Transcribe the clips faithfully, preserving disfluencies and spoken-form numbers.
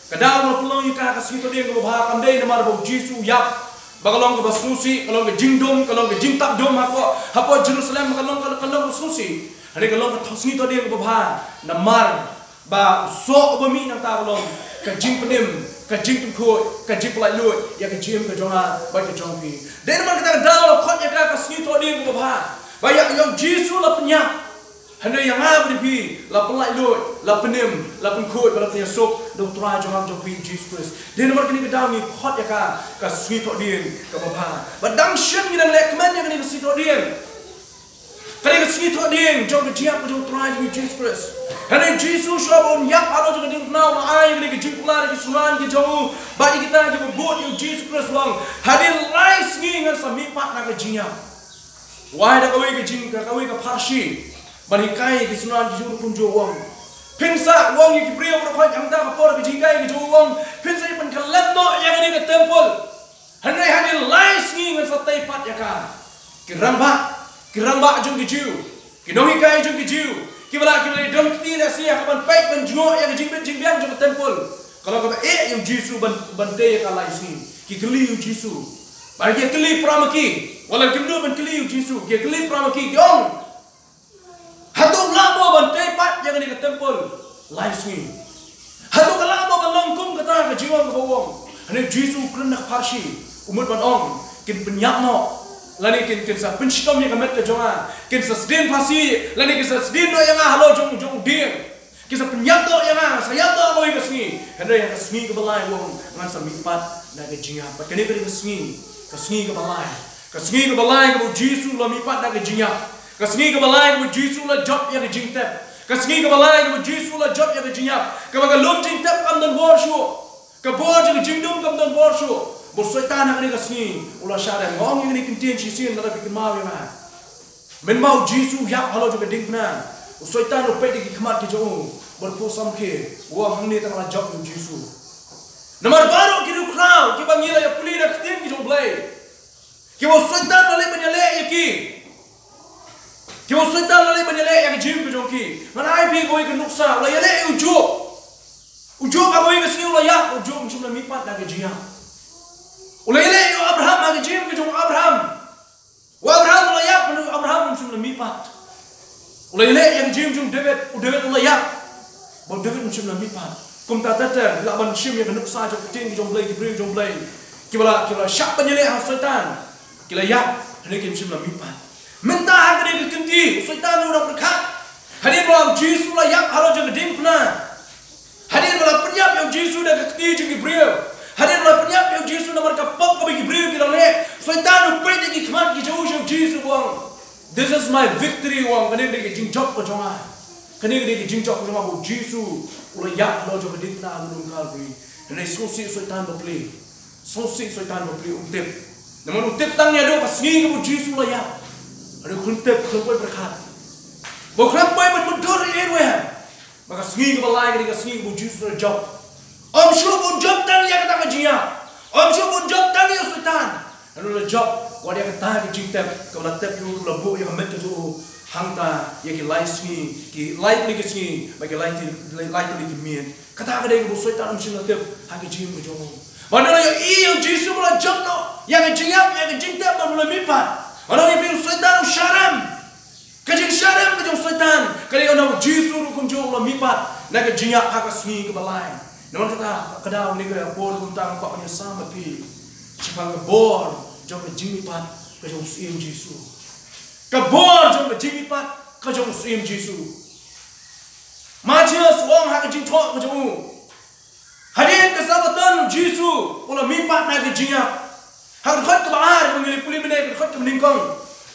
Ka daw ba la pynlong ïa ka ka sngi thohdieng kaba bha kam dei namar ba u Jisu u ïap ba ka long kaba sngewsih, ka long ka jingdum, ka long ka jingtap dum hapoh, hapoh Jerusalem, ka long, ka long kaba sngewsih. Hynrei ka long ka sngi thohdieng kaba bha namar ba u soh uba mih nangta ka long ka jingpynim, ka jingpynkhuid, ka jingpynlait luid ïa ka jingim ka jong nga bad ka jong phi. Dei namar kata ka daw la khot ïa ka ka sngi thohdieng kaba bha, ba ïa, ïa u Jisu la pynïap. Hynrei ïa nga bad ïa phi la pynlait luid, la pynim, la pynkhuid bad la pynïasuk da u Trai jong nga jong phi Jisu Khrist. Dei namar kane ka daw ngi khot ïa ka ka sngi thohdieng kaba bha. Bad dang shen ngi dang leh kmen ïa kane ka sngi thohdieng. Kane ka sngi thohdieng jong ka jingïap ka jong u Trai jong ngi Jisu Khrist. Hynrei Jisu shuwa ba un ïap halor jong ka diengphna u la ai ïa kane ka jingkular ïa ki synran ki jong u bad ïa kita kiba bud ïa u Jisu Khrist, u ong, hadien lai sngi ngan sa mihpat na ka jingïap. U ai da kawei ka jing, ka kawei ka pharshi ban hikai ïa ki synran ki jong u kumjuh, u ong, phin sa, u ong ïa ki briew baroh hangta ka por ka jinghikai ka jong u, u ong, phin sa ïa pynkhyllem noh ïa kane ka templ. Hynrei hadien lai sngi ngan sa tei pat ïa ka. Ki rangbah, ki rangbah jong ki Jiw, ki nonghikai jong ki Jiw, kiba la, kiba la don kti lehse ha kaban peit ban jngoh ïa ka jingbit jingbiang jong ka templ, ka long kaba eh ïa u Jisu ban, ban tei ïa ka lai sngi. Ki kylli u Jisu. Bad ki kylli para ma ki. Wat la kim nud ban kylli u Jisu, ki kylli para ma ki, ki ong, hato u lah mo ban tei pat ïa kane ka templ lai sngi? Hato ka lah mo ban long kum kata ka jingong kaba u ong? Hynrei u Jisu u kren da ka pharshi, u mut ban ong, kin pynïap noh, lane kin, kin sa pynshitom ïa ka met ka jong nga, kin sa sdien phasi, lane kin sa sdien noh ïa nga halor jong, jong u dieng. Kin sa pynïap noh ïa nga, sa ïap noh ha kawei ka sngi. Hynrei ha ka sngi kaba lai u ong, ngan sa mihpat na ka jingïap. Bad kane ka dei ka sngi, ka sngi kaba lai. Ka sngi kaba lai kaba u Jisu u la mihpat na ka jingïap. Ka sngi kaba lai kaba u Jisu u la jop ïa ka jingtep. Ka sngi kaba lai kaba u Jisu u la jop ïa ka jingïap, kaba ka lum jingtep kam don bor shuh. Ka bor jong ka jingdum kam don bor shuh. Ba u Soitan ha kane ka sngi u la shah rem. Nga ong ïa kane ka ktien shisien lada phi kynmaw ïa nga. Mynba u Jisu u ïap halor jong ka diengphna, u Soitan u peit da ki khmat ki jong u bad u phuh samrkhie, u ong, hangne te nga la jop ïa u Jisu. Namar baroh ki riewkhraw kiba ngi la ïapule da ka ktien ka jong U Blei, kiba u Soitan u la leit ban ïaleh ïa ki, kiba u Soitan u la leit ban ïaleh ïa ka jingim ka jong ki. Ngan ai phi kawei ka nuksa, u la ïaleh ïa u Job. U Job ha kawei ka sngi u la ïap, u Job um shym la mihpat na ka jingïap. U la ïaleh ïa u Abraham ha ka jingim ka jong u Abraham. U Abraham u la ïap, u Abraham um shym la mihpat. U la ïaleh ïa ka jingim jong u David, u David u la ïap, bad u David um shym la mihpat. Kumta ter ter, lah ban shim ïa ka nuksa jong ka ktien ka jong U Blei, ki briew jong U Blei, kiba la, kiba la shah ban ïaleh ha u Soitan, ki la ïap, hynrei kim shym la mihpat. Mynta ha kane ka kynti u Soitan u dang pyrkhat. Hadien ba u Jisu u la ïap halor jong ka diengphna, hadien ba la pynïap ïa u Jisu da ka kti jong ki briew, hadien ba la pynïap ïa u Jisu namar ka pop kaba ki briew ki la leh, u Soitan u peit da ki khmat ki jong u sha u Jisu, u ong, "This is my victory," u ong, "kane ka dei ka jingjop ka jong nga. Kane ka dei ka jingjop ka jong nga ba u Jisu u la ïap halor jong ka diengphna ha nongrim Kalbari." Hynrei sngewsih u Soitan bapli. Sngewsih u Soitan bapli, um tip. Namar u tip tang ïa ka sngi kaba u Jisu u la ïap. Hynrei u khlem tip, khlem poi pyrkhat, ba u khlem poi ban mutdur ïa u, ba ka sngi kaba lai ka dei ka sngi kaba u Jisu u la jop. Ym shuh ba un jop tang ïa kata ka jingïap. Ym shuh ba un jop tang ïa u Soitan. Hynrei u la jop wat ïa kata ka jingtep kaba la tep ïa u, u la buh ïa ka met ka jong u hangta ïa ki lai sngi, ki lai tylli ki sngi, bad ki lai tylli, lai tylli ki miet. Kata ka dei kaba u Soitan um shym la tip ha ka jingim ka jong u. Bad u la ïohi ïa u Jisu ba u la jop noh ïa ka jingïap, ïa ka jingtep, bad u la mihpat. Bad u la ïohi u Soitan u shah rem. Ka jingshah rem ka jong u Soitan ka dei ynda u Jisu ruh kumjuh u la mihpat na ka jingïap ha ka sngi kaba lai. Namar kata ka daw kane ka por kumta nga kwah ban ïasam bad phi shaphang ka bor jong ka jingmihpat ka jong u Syiem Jisu. Ka bor jong ka jingmihpat ka jong u Syiem Jisu. Mathaios u ong ha ka jingthoh ka jong u, hadien ka Sabbaton u Jisu u la mihpat na ka jingïap. Ha ka dkhot kaba ar kaba ngi la pule mynne, ka dkhot kaba nyngkong.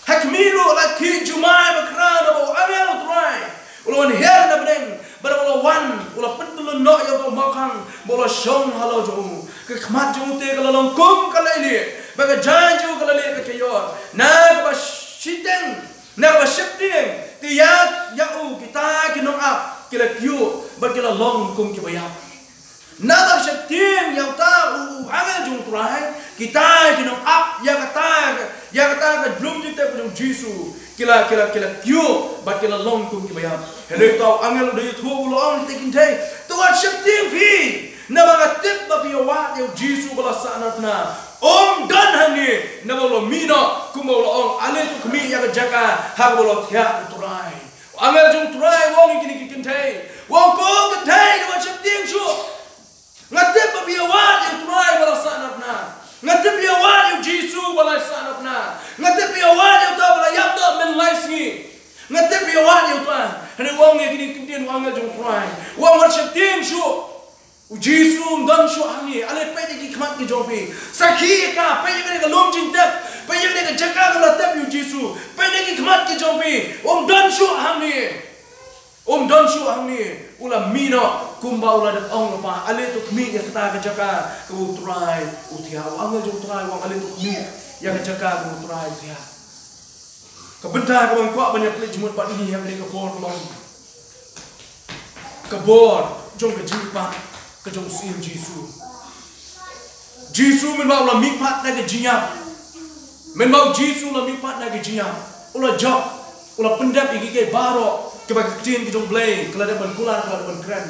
Ha khmih ruh la khih jumai bakhraw naba u angel u Trai u la wan hiar na bneng, bad u la wan, u la pyntyllun noh ïa uta u mawkhang, bad u la shong halor jong u. Ka khmat jong u te ka la long kum ka laiñied, bad ka jaiñ jong u ka la leh bad ka ïor. Na kaba shiteng, na kaba sheptieng te ïa, ïa u kita ki nongap ki la kyiuh bad ki la long kum kiba ïap. Naba sheptieng ïa uta u angel jong u Trai, kita ki nongap ïa kata, ïa kata ka jingtep jong u Jisu, ki la, ki la, ki la kyiuh bad ki la long kum kiba ïap. Hynrei uta u angel u da ïathuh, u la ong ha kita ki kynthei, to wat sheptieng phi, naba nga ïa u Jisu ba la sahnarphna. Um don hangne, naba u la mih noh, kumba u la ong, ale to khmih ïa ka jaka ha kaba u la thiah u Trai. U angel jong u Trai u ong ïa kine ki kynthei, u ong, ko kynthei, wat sheptieng shuh. Nga tip ba phi ïa wad ïa u Trai ba la sahnarphna. Nga tip phi ïa wad ïa u Jisu ba la sahnarphna. Nga tip phi ïa wad ïa uta ba la ïap da mynlai sngi. Nga tip phi ïa wad ïa uta. Hynrei u ong ïa kine ki ktien u angel jong u Trai, u ong, wat sheptieng shuh. U Jisu um don shuh hangne. Ale peit ïa ki khmat ki jong phi. Sakhi ïa ka, peit ïa kane ka lum jingtep. Peit ïa kane ka jaka ba la tep ïa u Jisu. Peit ïa ki khmat ki jong phi. Um don shuh hangne. Um don shuh hangne. U la mih noh kumba u la dep ong lypa. Ale to khmih ïa kata ka jaka kaba u Trai u thiah. U angel jong u Trai u ong, ale to khmih ïa ka jaka kaba u Trai u thiah. Ka bynta kaba nga kwah ban ïa pynleit jingmut bad ngi ha kane ka por ka long ka bor jong ka jingmihpat ka jong u Syiem Jisu. Jisu mynba u la mihpat na ka jingïap, mynba u Jisu u la mihpat na ka jingïap, u la jop, u la pyndep ïa kiei kiei baroh kiba ki ktien ki jong U Blei ki la dep ban kular, ki la dep ban kren.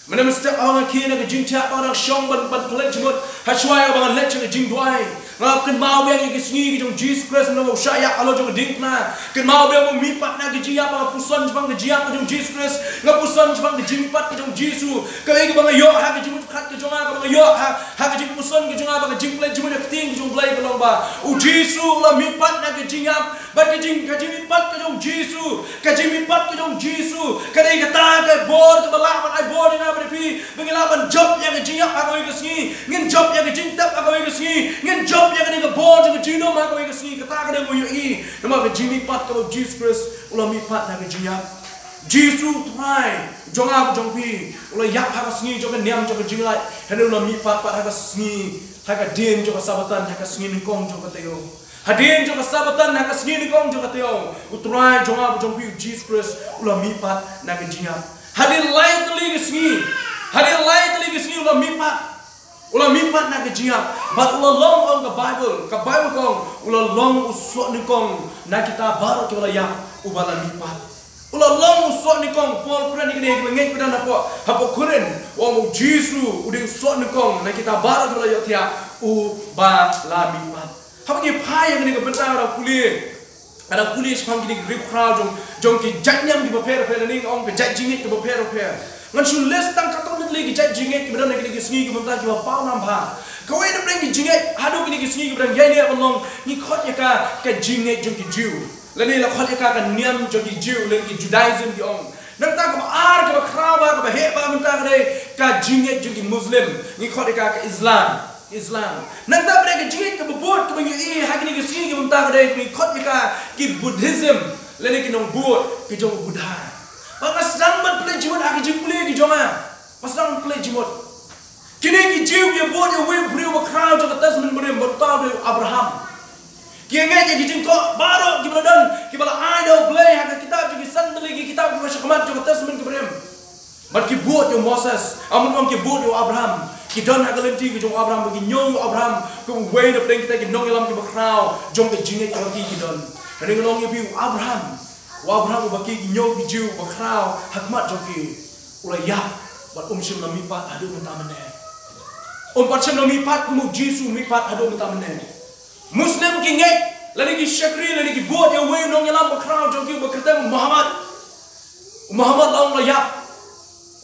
Mynne mynstep haba nga khie na ka jingthiah, haba nga dang shong ban, ban pynleit jingmut, ha shuwa ïa ba ngan leit sha ka jingduwai, nga kynmaw biang ïa ki sngi ki jong u Jisu Khrist mynba u shah ïap halor jong ka diengphna. Kynmaw biang ba u mihpat na ka jingïap, ba nga puson shaphang ka jingïap ka jong u Jisu Khrist, nga puson shaphang ka jingmihpat ka jong u Jisu. Kaei kaba nga ïoh ha ka jingmut ka jong nga, kaba nga ïoh ha, ha ka jingpuson ka jong nga, ba ka jingpynleit jingmut ïa ka ktien ka jong U Blei ka long ba u Jisu u la mihpat na ka jingïap. Bad ka jing, ka jingmihpat ka jong u Jisu, ka jingmihpat ka jong u Jisu ka dei kata ka bor kaba lah ban ai bor ïa nga bad ïa phi, ba ngin lah ban jop ïa ka jingïap ha kawei ka sngi, ngin jop ïa ka jingtep ha kawei ka sngi, ngin jop ïa kane ka bor jong ka jingdum ha kawei ka sngi. Kata ka dei kaba ngi ïohi namar ka jingmihpat kaba u Jisu Khrist u la mihpat na ka jingïap. Jisu u Trai jong nga bad jong phi u la ïap ha ka sngi jong ka niam jong ka jinglait, hynrei u la mihpat pat ha ka sngi, ha ka dien jong ka Sabbaton, ha ka sngi nyngkong jong ka taïew. Hadien jong ka Sabbaton, ha ka sngi nyngkong jong ka taïew, u Trai jong nga bad jong phi u Jisu Khrist u la mihpat na ka jingïap. Hadien lai tylli ki sngi, hadien lai tylli ki sngi u la mihpat. U la mihpat na ka jingïap. Bad u la long, ong ka Baibl, ka Baibl ka ong, u la long u soh nyngkong na kita baroh kiba la ïap uba la mihpat. U la long u soh nyngkong. Paul u kren ïa kine kiba ngeit ba don hapoh, hapoh Korinth, u ong u Jisu u dei u soh nyngkong na kita baroh kiba la ïohthiah uba la mihpat. Haba ngi phai ïa kane ka bynta, nga dang pule, nga dang pule shaphang kine ki riewkhraw jong, jong ki jait niam kiba pher bapher, lane nga ong ka jait jingngeit kiba pher bapher. Ngan shu list tang katto katne ki jait jingngeit kiba don ha kine ki sngi ki mynta kiba paw nam bha. Kawei na pdeng ki jingngeit haduh kine ki sngi kiba dang ïaineh ban long, ngi khot ïa ka ka jingngeit jong ki Jiw, lane la khot ïa ka ka niam jong ki Jiw, lane ki Judaism ki ong. Nangta kaba ar, kaba khraw bha, kaba heh bha mynta ka dei ka jingngeit jong ki Muslim, ngi khot ïa ka ka Islam. Islam. Nangta pat ka jingngeit kaba bud kaba ngi ïohi ha kine ki sngi ki mynta ka dei kaba ngi khot ïa ka ki Buddhism, lane ki nongbud ki jong u Buddha. Bad nga sdang ban pynleit jingmut ha ki jingpule ki jong nga. Nga sdang ban pynleit jingmut. Kine ki Jiw ki ïa bud ïa uwei u briew ba khraw jong ka Testament Barim, bad uta u dei u Abraham. Ki ïa ngeit ïa ki jingthoh baroh kiba la don, kiba la ai da U Blei ha ka kitab jong ki san tylli ki kitab kiba sha khmat jong ka Testament Barim. Bad ki bud ïa u Moses, ah, mut ong ki bud ïa u Abraham. Ki don ha ka lynti ka jong u Abraham, ba ki ñiew ïa u Abraham kum uwei na pdeng kita ki nongïalam kiba khraw jong ka jingngeit kaba ki, ki don. Hynrei ngan ong ïa phi, u Abraham, u Abraham uba ki, ki ñiew, ki Jiw, uba khraw ha khmat jong ki, u la ïap bad um shym la mihpat haduh mynta mynne. Um pat shym la mihpat kum u Jisu u mihpat haduh mynta mynne. Muslim ki ngeit, lane ki shakri, lane ki bud ïa uwei u nongïalam ba khraw jong ki uba kyrteng u Muhammad. U Muhammad la ong la ïap.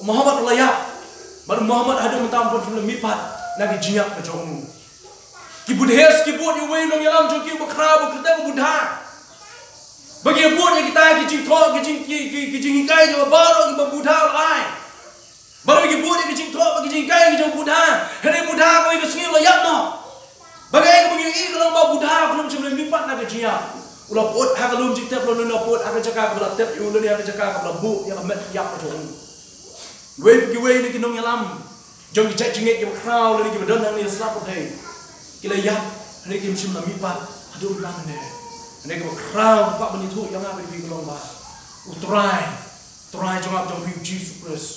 U Muhammad la ïap. Bad u Muhammad haduh mynta um pat shym la mihpat na ki jingïap ka jong u. Ki Buddhist ki bud ïa uwei u nongïalam jong ki uba khraw ba kyrteng u Buddha. Ba ki ïa bud ïa kita ki jingthoh, ki jing, ki, ki, ki jinghikai kiba baroh kiba u Buddha u la ai. Baroh ki bud ïa ki jingthoh bad ki jinghikai ki jong u Buddha. Hynrei u Buddha kawei ka sngi u la ïap noh. Ba kaei kaba ngi ïohi ka long ba u Buddha u khlem shym la mihpat na ka jingïap. U la put ha ka lum jingtep, lane u la put ha ka jaka kaba la tep ïa u, lane ha ka jaka kaba la buh ïa ka met ïap ka jong u. Wei pa kiwei na ki nongïalam jong ki jait jingngeit kiba khraw lane kiba don hangne ha sla pyrthei, ki la ïap, hynrei kim shym la mihpat haduh mynta mynne. Hynrei kaba khraw kaba ngi ïathuh ïa nga bad ïa phi ka long ba u Trai, Trai jong nga jong phi u Jisu Khrist,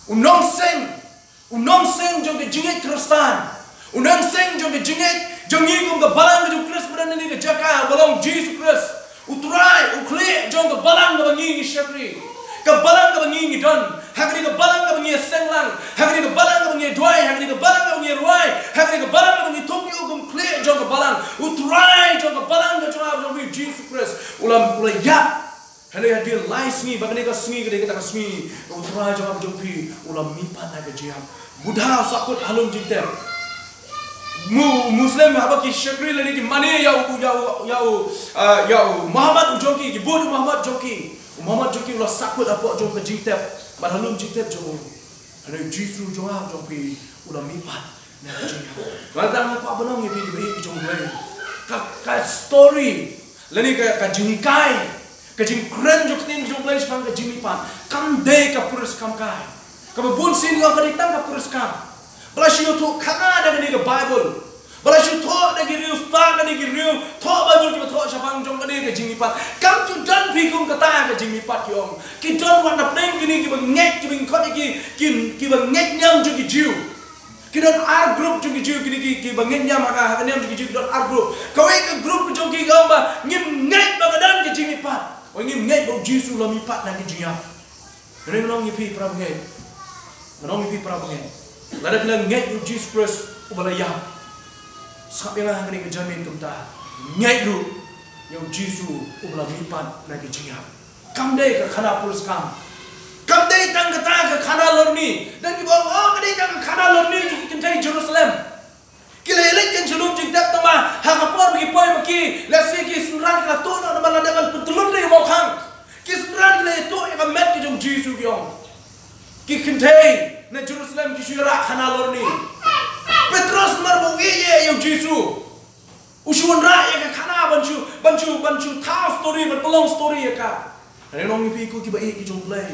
u nongseng, u nongseng jong ka jingngeit Khristan, u nongseng jong ka jingngeit jong ngi kum ka balang ka jong u Khrist ba don hangne ha ka jaka ba long Jisu Khrist. U Trai, u khlieh jong ka balang kaba ngi ngi shakri, ka balang kaba ngi ngi don, ha kane ka balang kaba ngi ïaseng lang, ha kane ka balang kaba ngi ïaduwai, ha kane ka balang kaba ngi ïarwai, ai sngi, ba kane ka sngi ka dei kata ka sngi ba u Trai jong nga jong phi u la mihpat na ka jingïap. Buddha u sahkut ha lum jingtep. Mu-, Muslim haba ki shakri lane ki mane ïa u, ïa u, ïa u, ah, ïa u Muhammad u jong ki, ki bud u Muhammad jong ki. U Muhammad jong ki u la sahkut hapoh jong ka jingtep. Bad ha lum jingtep jong u, hynrei u Jisu jong nga jong phi u la mihpat na ka jingïap. Bad tang nga kwah ban ong ïa phi kiba ïeit ki jong U Blei, ka, ka story lane ka, ka jinghikai, ka jingkren jong ka ktien jong U Blei shaphang ka jingmihpat kam dei ka puriskam kai. Kaba bun sien ka dei tang ka puriskam. Ba la shu ïathuh khana da kane ka Baibl, ba la shu thoh da ki riew stad, da ki riew thoh Baibl kiba thoh shaphang jong kane ka jingmihpat. Kam ju don phi kum kata ka jingmihpat, ki ong. Ki don wat na pdeng kine kiba ngeit, kiba ngeit ki, ki, kiba ngeit niam jong ki Jiw. Ki don ar group jong ki Jiw, kine ki, kiba ngeit niam ha ka, ha ka niam jong ki Jiw ki don ar group. Kawei ka group jong ki ka ong ba ngim ngeit ba ka don ka jingmihpat. Ba ngim ngeit ba u Jisu u la mihpat na ka jingïap. Hynrei ngan ong ïa phi para bangeit. Ngan ong ïa phi para bangeit. Lada phi la ngeit ïa u Jisu Khrist uba la ïap, sngap ïa nga ha kane ka jingmut kumta. Ngeit ruh ïa u Jisu uba la mihpat na ka jingïap. Kam dei ka khana puriskam. Kam dei tang kata ka khana lorni. Don kiba ong, oh, ka dei tang ka khana lorni jong ki kynthei Jerusalem. Ki la ïaleit ïa ka lum jingtep, tangba ha ka por ba ki poi ma ki, lehse ki synran ki la tuh noh namar la dep ban pyntyllun da u mawkhang. Ki synran ki la ïathuh ïa ka met ka jong u Jisu, ki ong. Ki kynthei na Jerusalem ki shu ïarah khana lorni. Petros namar ba u ïeit ïa u Jisu, u shu wanrah ïa ka khana ban shu, ban shu, ban shu thaw story, ban pynlong story ïa ka. Hynrei ngan ong ïa phi ko kiba ïeit ki jong U Blei,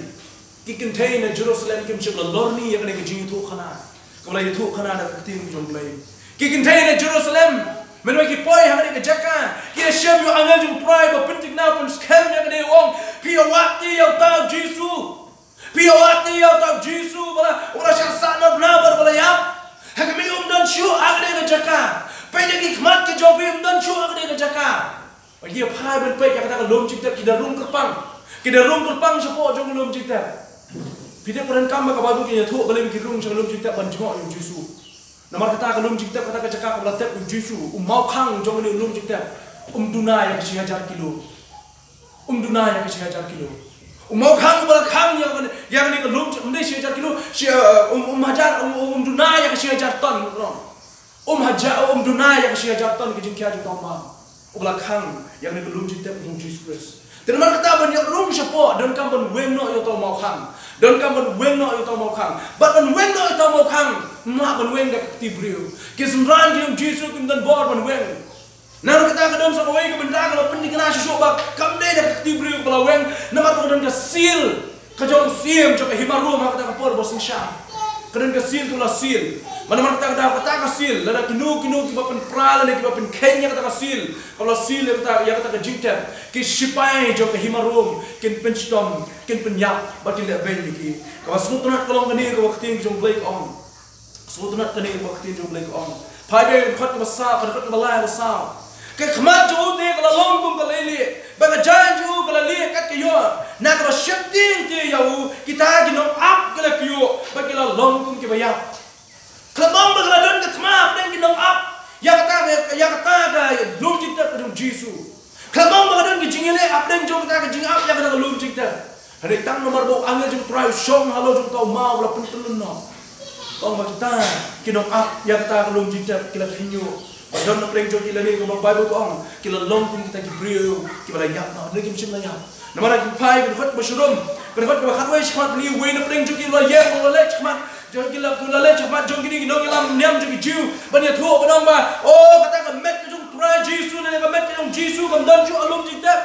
ki kynthei na Jerusalem kim shym la lorni ïa kane ka jingïathuh khana kaba la ïathuh khana da ka ktien jong U Blei. Ki kynthei na Jerusalem, mynba ki poi ha kane ka jaka, ki la shem ïa u angel jong U Trai ba pynthikna, pynskhem ïa kane, u ong, phi ïa wad ïa uta u Jisu. Phi ïa wad ïa uta u Jisu ba la, ba la shah sahnarphna bad ba la ïap. Ha khmih um don shuh ha kane ka jaka. Peit ïa ki khmat ki jong phi, um don shuh ha kane ka jaka. Ba ki ïa phai ban peit ïa kata ka lum jingtep, ki da rung kyrpang. Ki da rung kyrpang shapoh jong ka lum jingtep. Phi tip, pyrshah kumba ka Baibl ka ïathuh, balei ki rung sha ka lum jingtep ban jngoh ïa u Jisu. Namar kata ka lum jingtep, kata ka jaka kaba la tep u Jisu, u mawkhang jong kane ka lum jingtep, um duna ïa ka shi hajar kilo. Um duna ïa ka shi hajar kilo. U mawkhang uba la khang ïa kane, ïa kane ka lum jingtep, um dei shi hajar kilo, shi, uh, um, um hajar, um, um, um duna ïa ka shi hajar ton, no. Um hajar, um duna ïa ka shi hajar ton ka jingkhia jong uta u maw uba la khang ïa kane ka lum jingtep jong u Jisu Khrist. Te namar kata ban ïa rung shapoh, donkam ban weng noh ïa uta u mawkhang. Donkam ban weng noh ïa uta u mawkhang. Bad ban weng noh ïa uta u mawkhang, ym lah ban weng da ka kti briew. Ki synran ki jong u Jisu kim don bor ban weng. Namar kata ka don sa kawei ka bynta kaba pynthikna shuh shuh ba kam dei da ka kti briew ba la weng, namar ba ka don ka seal ka jong u syiem jong ka hima Rom ha kata ka por ba sngewsih. Ka don ka seal, ka la seal. Namar kata ka daw kata ka seal, lada kino kino kiba pynpra lane kiba pynkheiñ ïa kata ka seal, kaba la seal ïa kata, ïa kata ka jingtep, ki sipai jong ka hima Rom kin pynshitom, kin pynïap bad kin leh beiñ ïa ki. Kaba sngewtynnat ka long kane, kaba ka ktien jong U Blei ka ong. Sngewtynnat kane kaba ka ktien jong U Blei ka ong. Phai bad ka dkhot kaba saw, ka dkhot kaba lai bad saw. Ka khmat jong u te ka la long kum ka leilieh, bad ka jaiñ jong u ka la lieh kat ka ïor. Na kaba sheptieng te ïa u, kita ki nongap ki la kyiuh bad ki la long kum kiba ïap. Ka la ong ba ka la don ka thma hapdeng ki nongap ïa kata, ïa kata ka lum jingtep ka jong u Jisu. Ka la ong ba ka don ka jingïaleh hapdeng jong kata ka jingap ïa kata ka lum jingtep. Hynrei tang namar ba u angel jong u Trai u shong halor jong uta u maw ba la pyntyllun noh, ka ong ba kita ki nongap ïa kata ka lum jingtep ki la khynñiuh. Ba don na pdeng jong ki lane, kaba Baibl ka ong, ki la long kum kita ki briew kiba la ïap noh, hynrei kim shym la ïap. Namar, ki phai ka dkhot kaba shirom, ka dkhot kaba khatwei shakhmat, kine uwei na pdeng jong ki u la ïeng, u la leit shakhmat jong ki, la, u la leit shakhmat jong kine ki nongïalam niam jong ki Jiw ban ïathuh, ban ong ba, oh, kata ka met ka jong u Trai Jisu ne ka met ka jong u Jisu kam don shuh ha lum jingtep.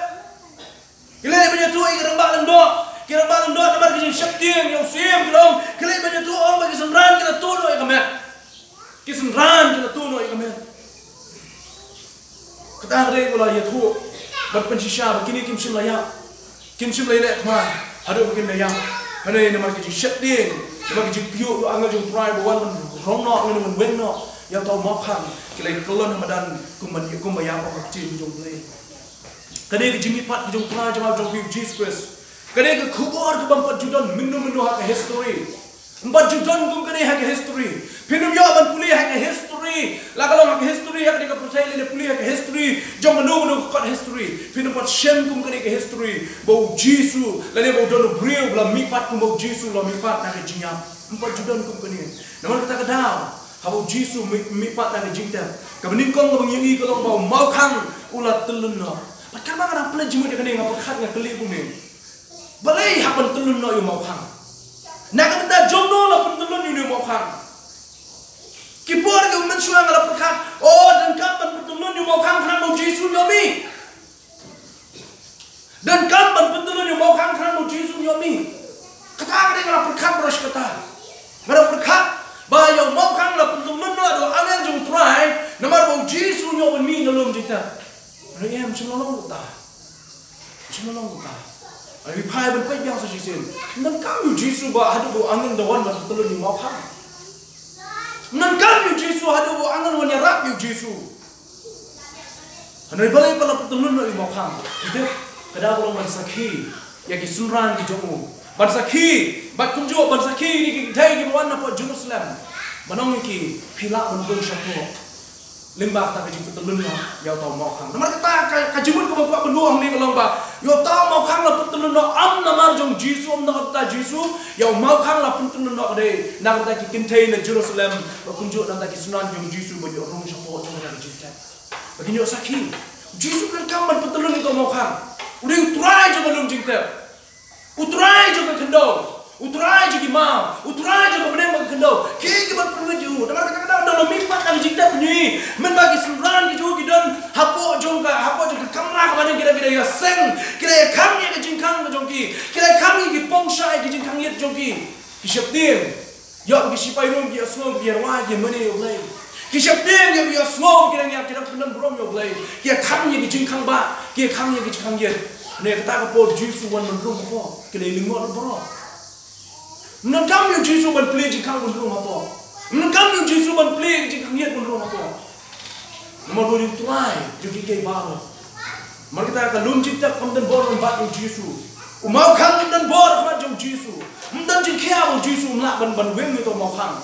Ki leit ban ïathuh ïa ki rangbah lyngdoh, ki rangbah lyngdoh namar ka jingsheptieng ïa u syiem, ki la ong, ki leit ban ïathuh, ong ba ki synran ki la tuh noh ïa ka met. Ki synran ki la tuh noh ïa ka met. Kata ka dei ba la ïathuh ban pynshisha ba kine kim shym la ïap, kim shym la ïaleh thma haduh ba kin da ïap. Hynrei namar ka jingsheptieng, namar ka jingkyiuh ïa u angel jong u Trai ba wan ban rong noh, wan ban weng noh ïa uta u mawkhang, ki la ïakyllon ha madan kum ban, kumba ïap ha ka ktien jong U Blei. Kane ka jingmihpat ka jong u Trai jong nga jong phi u Jisu Khrist, kane ka khubor kaba ym pat ju don mynno mynno ha ka history. Ym pat ju don kum kane ha ka history. Phin ym ïoh ban pule ha ka history, la ka long ha ka history ha kane ka pyrthei lane pule ha ka history jong kano kano ka kot history, phin ym pat shem kum kane ka history ba u Jisu, lane ba u don u briew ba la mihpat kumba u Jisu u la mihpat na ka jingïap. Ym pat ju don kum kane. Namar kata ka daw, haba u Jisu mih, mihpat na ka jingtep, kaba nyngkong kaba ngi ïohi ka long ba u mawkhang u la tyllun noh. Bad katba nga dang pynleit jingmut ïa kane, nga pyrkhat, nga kylli kumne, balei hap ban tyllun noh ïa u mawkhang? Na ka bynta jong no la pyntyllun ïa u mawkhang? Ki por kiba mynshuwa nga la pyrkhat, oh, donkam ban pyntyllun ïa u mawkhang khnang ba u Jisu un ïoh mih. Donkam ban pyntyllun ïa u mawkhang khnang ba u Jisu un ïoh mih. Kata ka dei, nga la pyrkhat baroh shi katta. Nga la pyrkhat ba ïa u mawkhang la pyntyllun noh da u angel jong u Trai namar ba u Jisu un ïoh ban mih na lum jingtep. Nga la ïa, ym shym la long kumta. Ym shym la long kumta. Ai, wi phai ban peit biang sa shisien. Ym donkam ïa u Jisu ba haduh ba u angel un da wan ban pyntyllun ïa u mawkhang. Ym donkam ïa u Jisu haduh ba u angel un wan ïarap ïa u Jisu. Hynrei balei pat la pyntyllun noh ïa u mawkhang? Ïa, ka daw ka long ban sakhi ïa ki synran ki jong u. Ban sakhi, bad kumjuh ban sakhi ïa ki kynthei kiba wan napoh Jerusalem. Ban ong ïa ki, phi lah ban rung shapoh lyngba kata ka jingpyntyllun noh ïa uta u mawkhang. Namar kata ka, ka jingmut kaba nga kwah ban buh hangne ka long ba ïa uta u mawkhang la pyntyllun noh ym namar jong u Jisu, ym na ka bynta Jisu, ïa u mawkhang la pyntyllun noh ka dei na ka bynta ki kynthei na Jerusalem, bad kumjuh na ka bynta ki synran jong u Jisu ba ïoh rung shapoh jong kata ka jingtep. Ba kin ïoh sakhi. U Jisu um donkam ban pyntyllun ïa uta u mawkhang. U dei u Trai jong ka lum jingtep. U Trai jong ka khyndew. U Trai jong ki maw. U Trai jong ka bneng bad ka khyndew. Kiei kiban pynwit ïa u? Namar kata ka daw, ynda u la mihpat na ka jingtep, phi ïohi, mynba ki synran ki jong u ki don hapoh jong ka, hapoh jong ka kamra kaba nyngkong, ki da, ki da ïaseng, ki da ïakhang ïa ka jingkhang ka jong ki. Ki da ïakhang ïa ki pongshah, ïa ki jingkhang ïit jong ki. Ki sheptieng ïa ba ki shipai Rom ki ïohsngew, ki ïarwai, ki mane ïa U Blei. Ki sheptieng ïa ba ki ïohsngew ki dang ïap, ki dang pyndon burom ïa U Blei. Ki ïakhang ïa ki jingkhang bah, ki ïakhang ïa ki jingkhang ïit. Hynrei kata ka por Jisu wan ban rung hapoh, ki la ïalyngngoh baroh. Ym donkam ïa u Jisu ban plie jingkhang ban rung hapoh. Ym donkam ïa u Jisu ban plie jingkhang ïit ban rung hapoh. Namar u dei u Trai jong kiei kiei baroh. Namar kata ka lum jingtep kam don bor ban bat ïa u Jisu. U mawkhang kam don bor ha khmat jong u Jisu. Ym don jingkhia ba u Jisu um lah ban, ban weng ïa uta u mawkhang.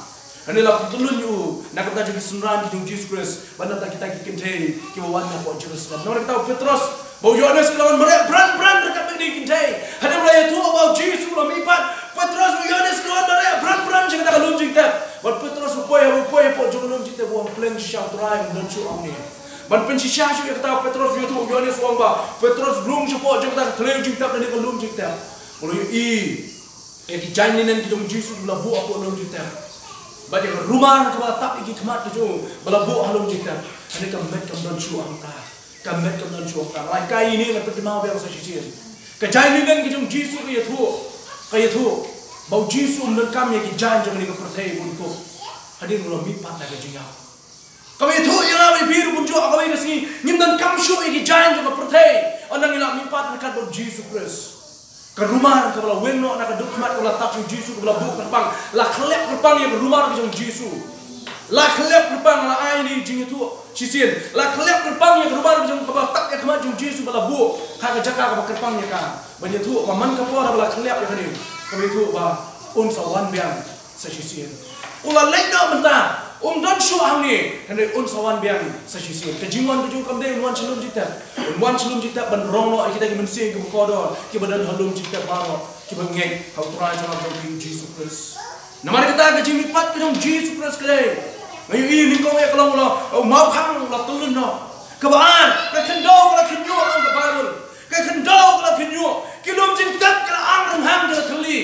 Hynrei la pyntyllun ïa u na ka bynta jong ki synran ki jong u Jisu Khrist, bad na ka bynta kita ki kynthei kiba wan napoh Jerusalem. Namar kata u Petros bad u Ïohannes ki la wan mareh bran bran ryngkat bad kine ki kynthei. Hadien ba la ïathuh ba u Jisu u la mihpat, Petros bad u Ïohannes ki la wan mareh bran bran sha kata ka lum jingtep. Bad u Petros u poi, u poi hapoh jong ka lum jingtep, u wan pleng shisha, u Trai, ym don shuh hangne. Ban pynshisha shuh ïa kata, u Petros u ïathuh, u Ïohannes u ong ba u Petros u rung shapoh jong kata ka thliew jingtep, lane ka lum jingtep. Bad u la ïohi ïa ki jaiñ linen ki jong u Jisu ba la buh hapoh lum jingtep, bad ïa ka rumar kaba la tap ïa ki khmat ki jong u ba la buh ha lum jingtep. Hynrei ka met kam don shuh hangta. Ka met kam don shuh hangta. Nga la hikai ïa ine, ngan pynkynmaw biang sa shisien. Ka jaiñ linen ka jong u Jisu ka ïathuh, ka ïathuh ba u Jisu um donkam ïa ki jaiñ jong kane ka pyrthei ban kup hadien ba u la mihpat na ka jingïap. Kaba ïathuh ïa nga bad ïa phi ruh kumjuh, ha kawei ka sngi ngim donkam shuh ïa ki jaiñ jong ka pyrthei ynda ngi la mihpat ryngkat bad u Jisu Khrist. Ka rumar kaba la weng noh na ka dohnud khmat kaba la tap ïa u Jisu, kaba la buh kyrpang, la khyllep kyrpang ïa ka rumar ka jong u Jisu. La khyllep kyrpang, la ai ïa ine i jingïathuh shisien. La khyllep kyrpang ïa ka rumar ka jong, kaba la tap ïa ka khmat jong u Jisu, ba la buh ha ka jaka kaba kyrpang ïa ka. Ban ïathuh ba man ka por ba la khyllep ïa kane, kaba ïathuh ba un sa wan biang sa shisien. U la leit noh mynta, um don shuh hangne, hynrei un sa wan biang sa shisien. Ka jingwan ka jong u kam dei un wan sha lum jingtep. Un wan sha lum jingtep ban rong noh ïa kita ki mynsiem kiba kordor, kiba don ha lum jingtep baroh, kiba ngeit ha u Trai jong nga jong phi u Jisu Khrist. Namar kata ka jingmihpat ka jong u Jisu Khrist ka dei, nga ïohi nyngkong ïa ka long u la, u mawkhang u la tyllun noh. Kaba ar, ka khyndew ka la khynñiuh, ong ka Baibl. Ka khyndew ka la khynñiuh. Ki lum jingtep ki la ang rynghang, ki la thylli.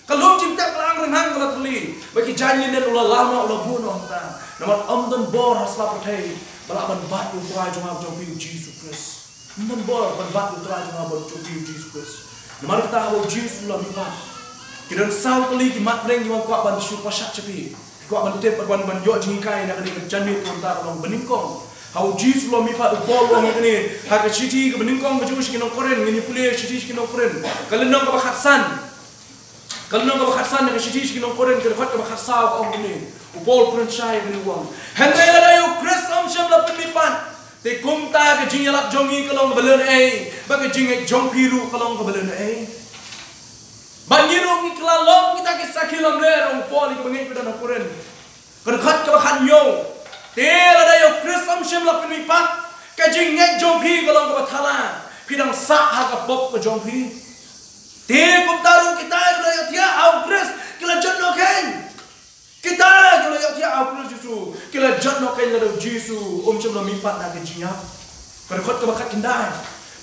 Ka lum jingtep ka la ang rynghang, ka la thylli. Bad ki jaiñ linen u la law noh, u la buh noh hangta. Namar ym don bor ha sla pyrthei ba lah ban bat ïa u Trai jong nga jong phi u Jisu Khrist. Ym don bor ban bat ïa u Trai jong nga jong phi u Jisu Khrist. Namar kata haba u Jisu u la mihpat, ki don saw tylli ki mat bneng kiba nga kwah ban shu pynshai sha phi. Kwah ban tip, ban, ban ïoh jinghikai na kane ka janmiet mynta ka long ba nyngkong. Haba u Jisu u la mihpat, u Paul u ong ïa kane ha ka shithi kaba nyngkong ka jong u sha ki nong Korinth, ngin ïa pule shithi sha ki nong Korinth, ka lynnong kaba khatsan. Ka lynnong kaba khatsan na ka shithi sha ki nong Korinth, ka dkhot kaba khatsaw ka ong kumne. U Paul u pynshai ïa kane, u ong, hynrei lada ïa u Khrist ym shym la pynmihpat, te kumta ka jingïalap jong ngi ka long kaba lehnohei, bad ka jingngeit jong phi ruh ka long kaba lehnohei. Bad ngi ruh ngi kylla long kita ki sakhi lamler, ong u Paul ïa kiba ngeit ba don ha Korinth. Ka dkhot kaba khathynñiew. Te lada ïa u Khrist ym shym la pynmihpat, ka jingngeit jong phi ka long kaba thala, phi dang sah ha ka pop ka jong phi. Te kumta ruh kita kiba la ïohthiah ha u Khrist ki la jot noh kein. Kita kiba la ïohthiah ha u Khrist Jisu ki la jot noh kein lada u Jisu um shym la mihpat na ka jingïap. Ka dkhot kaba khatkhyndai.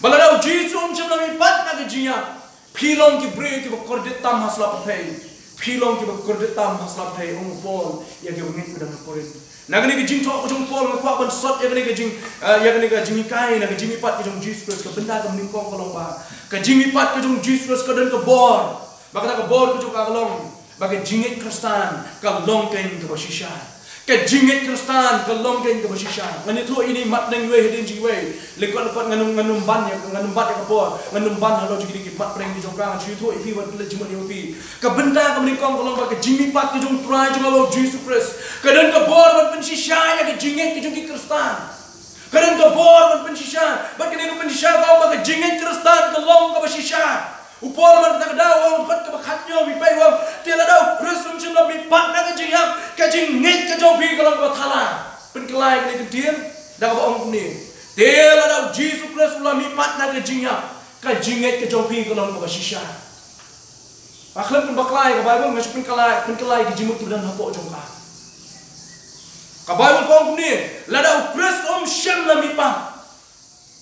Ba lada u Jisu um shym la mihpat na ka jingïap, phi long ki briew kiba kordit tam ha sla pyrthei. Phi long kiba kordit tam ha sla pyrthei, ong u Paul ïa kiba ngeit kiba don ha Korinth. Na kane ka jingthoh ka jong u Paul nga kwah ban sot ïa kane ka jing, eh, ïa kane ka jinghikai na ka jingmihpat ka jong u Jisu Khrist. Ka bynta kaba nyngkong ka long ba ka jingmihpat ka jong u Jisu Khrist ka don ka bor. Ba kata ka bor ka jong ka ka long ba ka jingngeit Khristan ka long kein kaba shisha. Ka jingngeit Khristan ka long kein kaba shisha. Ngan ïathuh ïa kane mat nang iwei hadien jingwei. Lyngkot lyngkot ngan ym, ngan ym ban ïa, ngan ym bat ïa ka por, ngan ym ban halor jong kine ki mat pyrshah ki jong ka, ngan shu ïathuh ïa phi, ban pynleit jingmut ïa phi. Ka bynta kaba nyngkong ka long ba ka jingmihpat ka jong u Trai jong nga u Jisu Khrist ka don ka bor ban pynshisha ïa ka jingngeit ka jong ki Khristan. Ka don ka bor ban pynshisha, bad kane ka pynshisha ka long ba ka jingngeit Khristan ka long kaba shisha. U Paul man kata ka daw u ong, dkhot kaba khathynñiew, phi peit u ong, te lada u Khrist um shym la mihpat na ka jingïap, ka jingngeit ka jong phi ka long kaba thala. Pynkylla ïa kane ka ktien da kaba ong kumne. Te lada u Jisu Khrist u la mihpat na ka jingïap, ka jingngeit ka jong phi ka long kaba shisha. Nga khlem pynbakla ïa ka Baibl, nga shu pynkylla, pynkylla ïa ka jingmut kiba don hapoh jong ka. Ka Baibl ka ong kumne, lada u Khrist um shym la mihpat,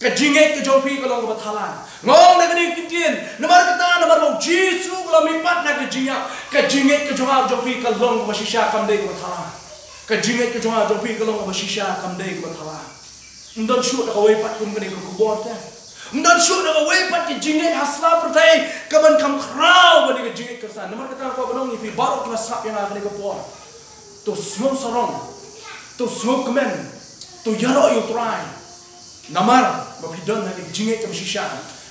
ka jingngeit ka jong phi ka long kaba thala. Nga ong da kane ka ktien, namar kata, namar ba u Jisu u la mihpat na ka jingïap, ka jingngeit ka jong nga ka jong phi ka long kaba shisha, kam dei kaba thala. Ka jingngeit ka jong nga ka jong phi ka long kaba shisha, kam dei kaba thala. Ym don shuh da kawei pat kum kane ka khubor te. Ym don shuh da kawei pat ka jingngeit ha sla pyrthei kaban kham khraw bad ka jingngeit Khristan. Namar kata nga kwah ban ong ïa phi baroh kiba sngap ïa nga ha kane ka por, to sngew sarong, to sngewkmen, to ïaroh ïa u Trai. Namar ba phi don ha ka jingngeit kaba shisha,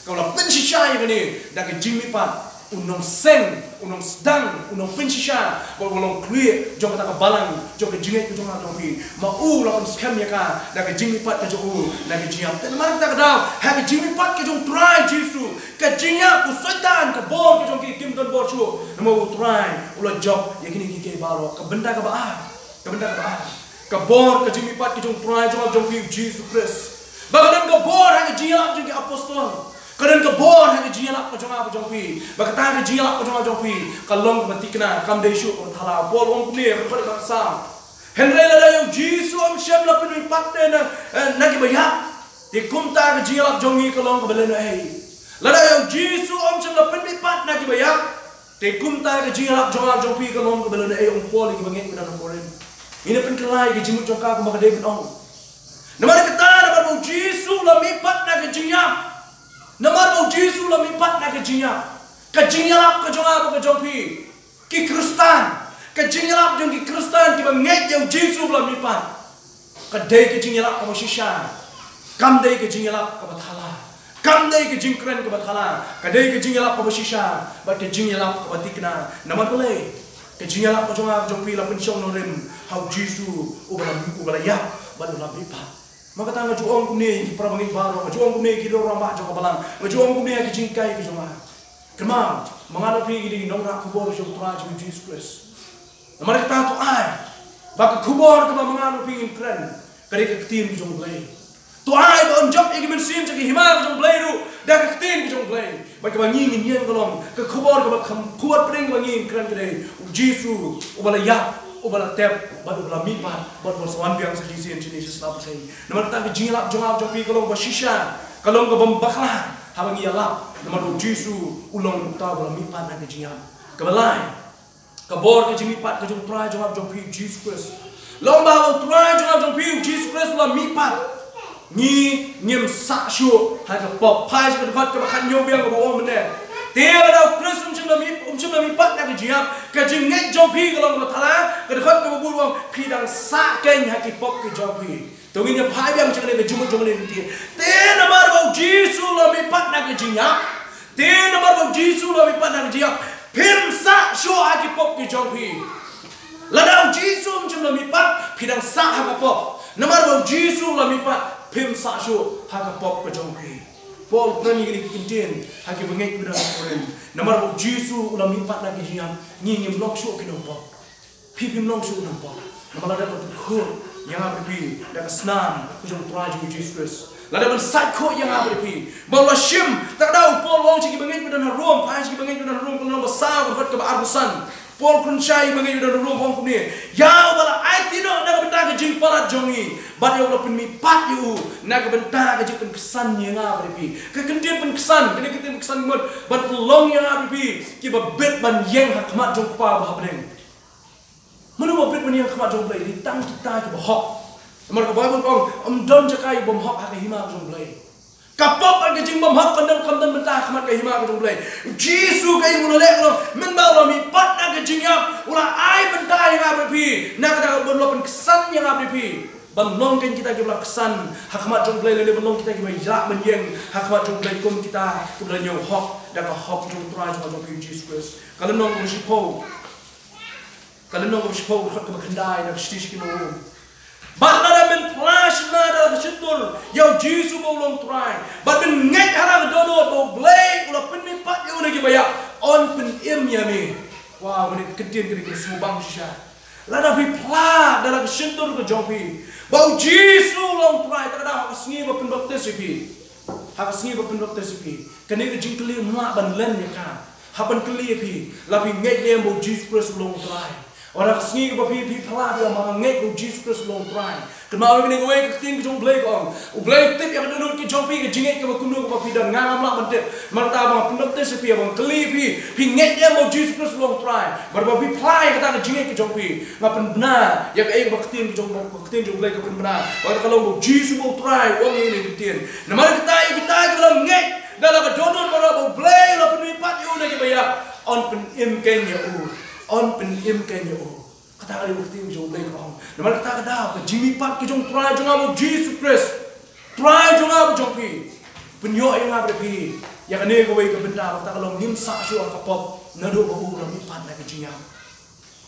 kaba la pynshisha ïa kane da ka jingmihpat u nongseng, u nongsdang, u nongpynshisha bad u longklieh jong kata ka balang jong ka jingngeit ka jong nga jong phi. Ma u la pynskhem ïa ka da ka jingmihpat ka jong u na ka jingïap. Te namar kata ka daw, ha ka jingmihpat ka jong u Trai Jisu, ka jingïap, u Soitan, ka bor ka jong ki kim don bor shuh. Namar u Trai u la jop ïa kine kiei kiei baroh. Ka bynta kaba ar, ka bynta kaba ar, ka bor ka jingmihpat ka jong u Trai jong nga jong phi u Jisu Khrist. Ba ka don ka bor ha ka jingïalap jong ki apostol, ka don ka bor ha ka jingïalap ka jong nga ka jong phi. Ba kata ka jingïalap ka jong nga jong phi ka long kaba thikna, kam dei shuh kaba thala. Paul u ong kumne ha ka dkhot kaba saw, hynrei lada ïa u Jisu um shym la pynmihpat de na, eh, na kiba ïap, te kumta ka jingïalap jong ngi ka long kaba lehnohei. Lada ïa u Jisu um shym la pynmihpat na kiba ïap, te kumta ka jingïalap jong nga jong phi ka long kaba lehnohei, ong Paul ïa kiba ngeit kiba don ha Korinth. Ngin ïa pynkylla ïa ka jingmut jong ka kumba ka dei ban ong. Namar kata, namar ba u Jisu u la mihpat na ka jingïap, namar ba u Jisu u la mihpat na ka jingïap, ka jingïalap ka jong nga bad ka jong phi ki Khristan, ka jingïalap jong ki Khristan kiba ngeit ïa u Jisu ba la mihpat, ka dei ka jingïalap kaba shisha. Kam dei ka jingïalap kaba thala, kam dei ka jingkren kaba thala. Ka dei ka jingïalap kaba shisha bad ka jingïalap kaba thikna. Namar balei? Ka jingïalap ka jong nga ka jong phi la pynshong nongrim ha u Jisu uba la, uba la ïap bad uba la mihpat. Namar kata nga ju ong kumne ïa ki para bangeit baroh, nga ju ong kumne ïa ki rangbah jong ka balang, nga ju ong kumne ïa ki jinghikai ka jong nga. Kynmaw, ma nga bad phi ngi dei ki nongrah khubor jong u Trai jong u Jisu Khrist. Namar kata to ai ba ka khubor kaba ma nga bad phi ngin kren ka dei ka ktien ka jong U Blei. To ai ba un jop ïa ki mynsiem sha ka hima ka jong U Blei ruh da ka ktien ka jong U Blei. Bad kaba ngi ngin ïeng ka long ka khubor kaba kham, khubor pdeng kaba ngi ngin kren ka dei u Jisu uba la ïap, uba la tep bad uba la mihpat bad uba sa wan biang sa shisien shane sha sla pyrthei. Namar kata ka jingïalap jong nga jong phi ka long kaba shisha, ka long kaba bakla haba ngi ïalap namar ba u Jisu u long uta uba la mihpat na ka jingïap. Kaba lai, ka bor ka jingmihpat ka jong u Trai jong nga jong phi u Jisu Khrist. Long ba u Trai jong nga jong phi u Jisu Khrist u la mihpat, ngi ngim sah shuh ha ka pop. Phai sha ka dkhot kaba khathynñiew biang kaba ong mynne. Te lada u Khrist um shym la mih, um shym la mihpat na ka jingïap, ka jingngeit jong phi ka long kaba thala. Ka dkhot kaba bud u ong phi dang sah kein ha ki pop ki jong phi. To ngin ïa phai biang sha kane ka jingmut jong kane ka ktien. Te namar ba u Jisu u la mihpat na ka jingïap, te namar ba u Jisu u la mihpat na ka jingïap, phim sah shuh ha ki pop ki jong phi. Lada u Jisu um shym la mihpat, phi dang sah ha ka pop. Namar ba u Jisu u la mihpat, phim sah shuh ha ka pop ka jong phi. Paul u kren ïa kine ki ktien ha ki bangeit kiba don ha Korinth. Namar ba u Jisu u la mihpat na ka jingïap, ngi ngim long shuh ki nongpop. Phi phim long shuh u nongpop namar lada phi khuid ïa nga bad phi da ka snam ka jong u Trai jong u Jisu Khrist. Lada ban sait khuid ïa nga bad ïa phi. Ba la shim, ta ka daw u Paul u ong sha ki bangeit ba don ha Rom, phai sha ki bangeit ba don ha Rom, ka lynnong ba saw, ka dkhot kaba arphew san. Paul u kren sha ki bangeit ba don ha Rom u ong kumne. Ïa uba la aiti noh na ka bynta ka jingpalat jong ngi. Bad ïa uba la pynmihpat ïa u na ka bynta ka jingpynksan ïa nga bad ïa phi. Ka kyntien pynksan, kane ka kyntien pynksan mut ban pynlong ïa nga bad ïa phi kiba bit ban ïeng ha khmat jong u Kpa ba ha bneng. Mano ba bit ban ïeng ha khmat jong u Blei? Dei tang kita kiba hok. Namar ka Baibl ka ong, ym don jaka ïa u bymhok ha ka hima ka jong u Blei. Ka pop bad ka jingbymhok kan don, kam don bynta ha khmat ka hima ka jong u Blei. U Jisu ka ïing u la leh, ka long, mynba u la mihpat na ka jingïap, u la ai bynta ïa nga bad phi, na kata ka ban la pynksan ïa nga bad phi. Ban long kein kita kiba la ksan ha khmat jong u Blei, lane ban long kita kiba ïarap ban ïeng ha khmat jong u Blei kum kita kiba la ñiew hok da ka hok jong u Trai jong nga jong phi u Jisu Khrist. Ka lynnong kaba shiphew. Ka lynnong kaba shiphew, ka dkhot kaba khyndai, na ka shithi sha ki nong Rom. Bad lada men phla shynna da la ka shyntur ïa u Jisu ba u long Trai, bad men ngeit ha la ka dohnud ba u Blei u la pynmihpat ïa u na kiba ïap, yn pynim ïa me. Wow, kane ka kyntien kane ka sngewbang shisha. Lada phi phla da la ka shyntur ka jong phi ba u Jisu u long Trai, ta ka daw ha ka sngi ba pynbaptis ïa phi. Ha ka sngi ba pynbaptis ïa phi, kane ka jingkylli ym lah ban len ïa ka. Hap ban kylli ïa phi, la phi ngeit ne em ba u Jisu Khrist u long u Trai? Ora ka sngi kaba phi, phi phla, phi ong ba nga ngeit ba u Jisu Khrist u long u Trai. Kynmaw ïa kane kawei ka ktien ka jong u Blei ka ong, u Blei u tip ïa ka dohnud ka jong phi, ka jingngeit kaba kumno kaba phi don. Nga ngam lah ban tip. Namar kata ba nga pynbaptis ïa phi, ba nga kylli ïa phi, phi ngeit ne em ba u Jisu Khrist u long u Trai? Bad ba phi phla ïa kata ka jingngeit ka jong phi, nga pynbna ïa kaei kaba ka ktien ka jong, ka ktien jong u Blei ka pynbna, ba kata ka long ba u Jisu ba u Trai, u ong ïa kane ka ktien. Namar kata ïa kita kiba la ngeit da la ka dohnud baroh ba u Blei u la pynmihpat ïa u na kiba ïap, yn pynim kein ïa u. Yn pynim kein ïa u. Kata ka dei ka ktien jong u Blei ka ong. Namar kata ka daw ka jingmihpat ka jong u Trai jong nga ba u Jisu Khrist, Trai jong nga ba jong phi, pynïoh ïa nga bad ïa phi ïa kane kawei ka bynta, ba kata ka long ngim sah shuh ha ka pop naduh ba u la mihpat na ka jingïap.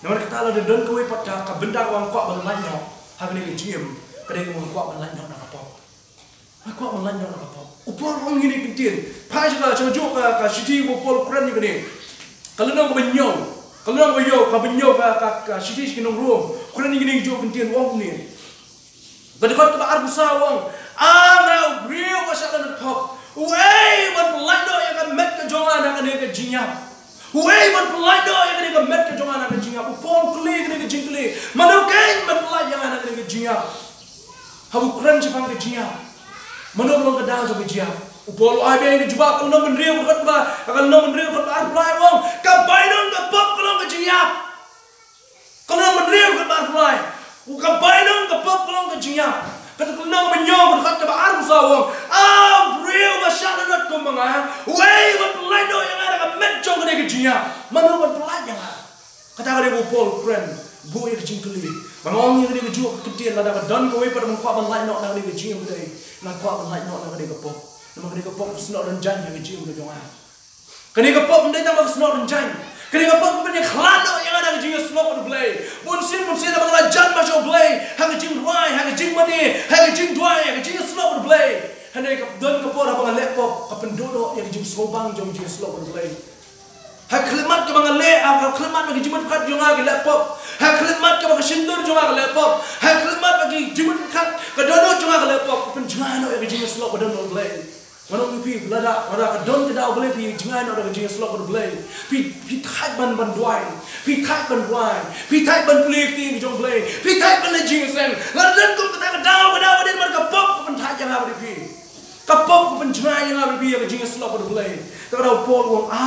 Namar kata lada don kawei pat ka, ka bynta kaba nga kwah ban lait noh ha kane ka jingim, ka dei kaba nga kwah ban lait noh na ka pop. Nga kwah ban lait noh na ka pop. U Paul u ong kine ki ktien. Phai sha ka, sha kajuh ka, ka shithi ba u Paul u kren ïa kane. Ka lynnong kaba hynñiew. Ka lynnong kaba hynñiew, kaba hynñiew ka, ka, ka shithi sha ki nong Rom. U kren ïa kine kajuh ki ktien, u ong kumne. Ka dkhot kaba arphew saw u ong, a nga u briew ba shah lynkhop, uei ban pynlait noh ïa ka met ka jong nga na kane ka jingïap? Uei ban pynlait noh ïa kane ka met ka jong nga na ka jingïap? U Paul u kylli kane ka jingkylli. Mano kein ban pynlait ïa nga na kane ka jingïap? Haba u kren shaphang ka jingïap, mano ba long ka daw jong ka jingïap? U Paul u ai biang ka jubab, ka lynnong ba hynriew, ka dkhot ba, ka lynnong ba hynriew, ka dkhot ba arphew lai u ong, ka bainong ka pop ka long ka jingïap. Ka lynnong ba hynriew, ka dkhot ba arphew lai, u ka bainong ka pop ka long ka jingïap. Kata ka lynnong ba hynñiew, ka dkhot kaba arphew saw u ong, a u briew ba shah lynot kum ma nga, uei ban pynlait noh ïa nga na ka met jong kane ka jingïap? Mano ban pynlait ïa nga? Kata ka dei ba u Paul u kren, buh ïa ka jingkylli. Ba nga ong ïa kane kajuh ka ktien, lada ka don kawei pat ba nga kwah ban lait noh na kane ka jingim, ka dei nga kwah ban lait noh na kane ka pop. Namar kane ka pop ka snoh rynjaiñ ha ka jingim ka jong nga. Kane ka pop ym dei tang ba ka snoh rynjaiñ. Kane ka pop ka pynïakhlad noh ïa nga na ka jingïasyllok bad u Blei. Bunsien bunsien haba nga la jan bha sha u Blei, ha ka jingrwai, ha ka jingmane, ha ka jingduwai, ha ka jingïasyllok bad u Blei, hynrei ka don ka por haba nga leh pop, ka pynduh noh ïa ka jingsngewbang jong ka jingïasyllok bad u Blei. Ha ka khyllipmat kaba nga leh, ha ka khyllipmat ba ka jingmut jingpyrkhat jong nga ka leh pop, ha ka khyllipmat kaba ka shyntur jong nga ka leh pop, ha ka khyllipmat ba ka jingmut jingpyrkhat, ka dohnud jong nga ka leh pop, ka pynjngai noh ïa ka jingïasyllok ba don bad u Blei. Nga ong ïa phi, lada, lada ka don ka daw ba leh phi jngai noh da ka jingïasyllok bad u Blei. Phi, phi thait ban, ban duwai, phi thait ban rwai, phi thait ban pule ïa ka ktien ka jong u Blei, phi thait ban leh jingïaseng. Lada don kum kata ka daw, ka daw ka dei namar ka pop ka pynthait ïa nga bad ïa phi. Ka pop ka pynjngai ïa nga bad ïa phi ïa ka jingïasyllok bad u Blei. Te ka daw u Paul u ong, a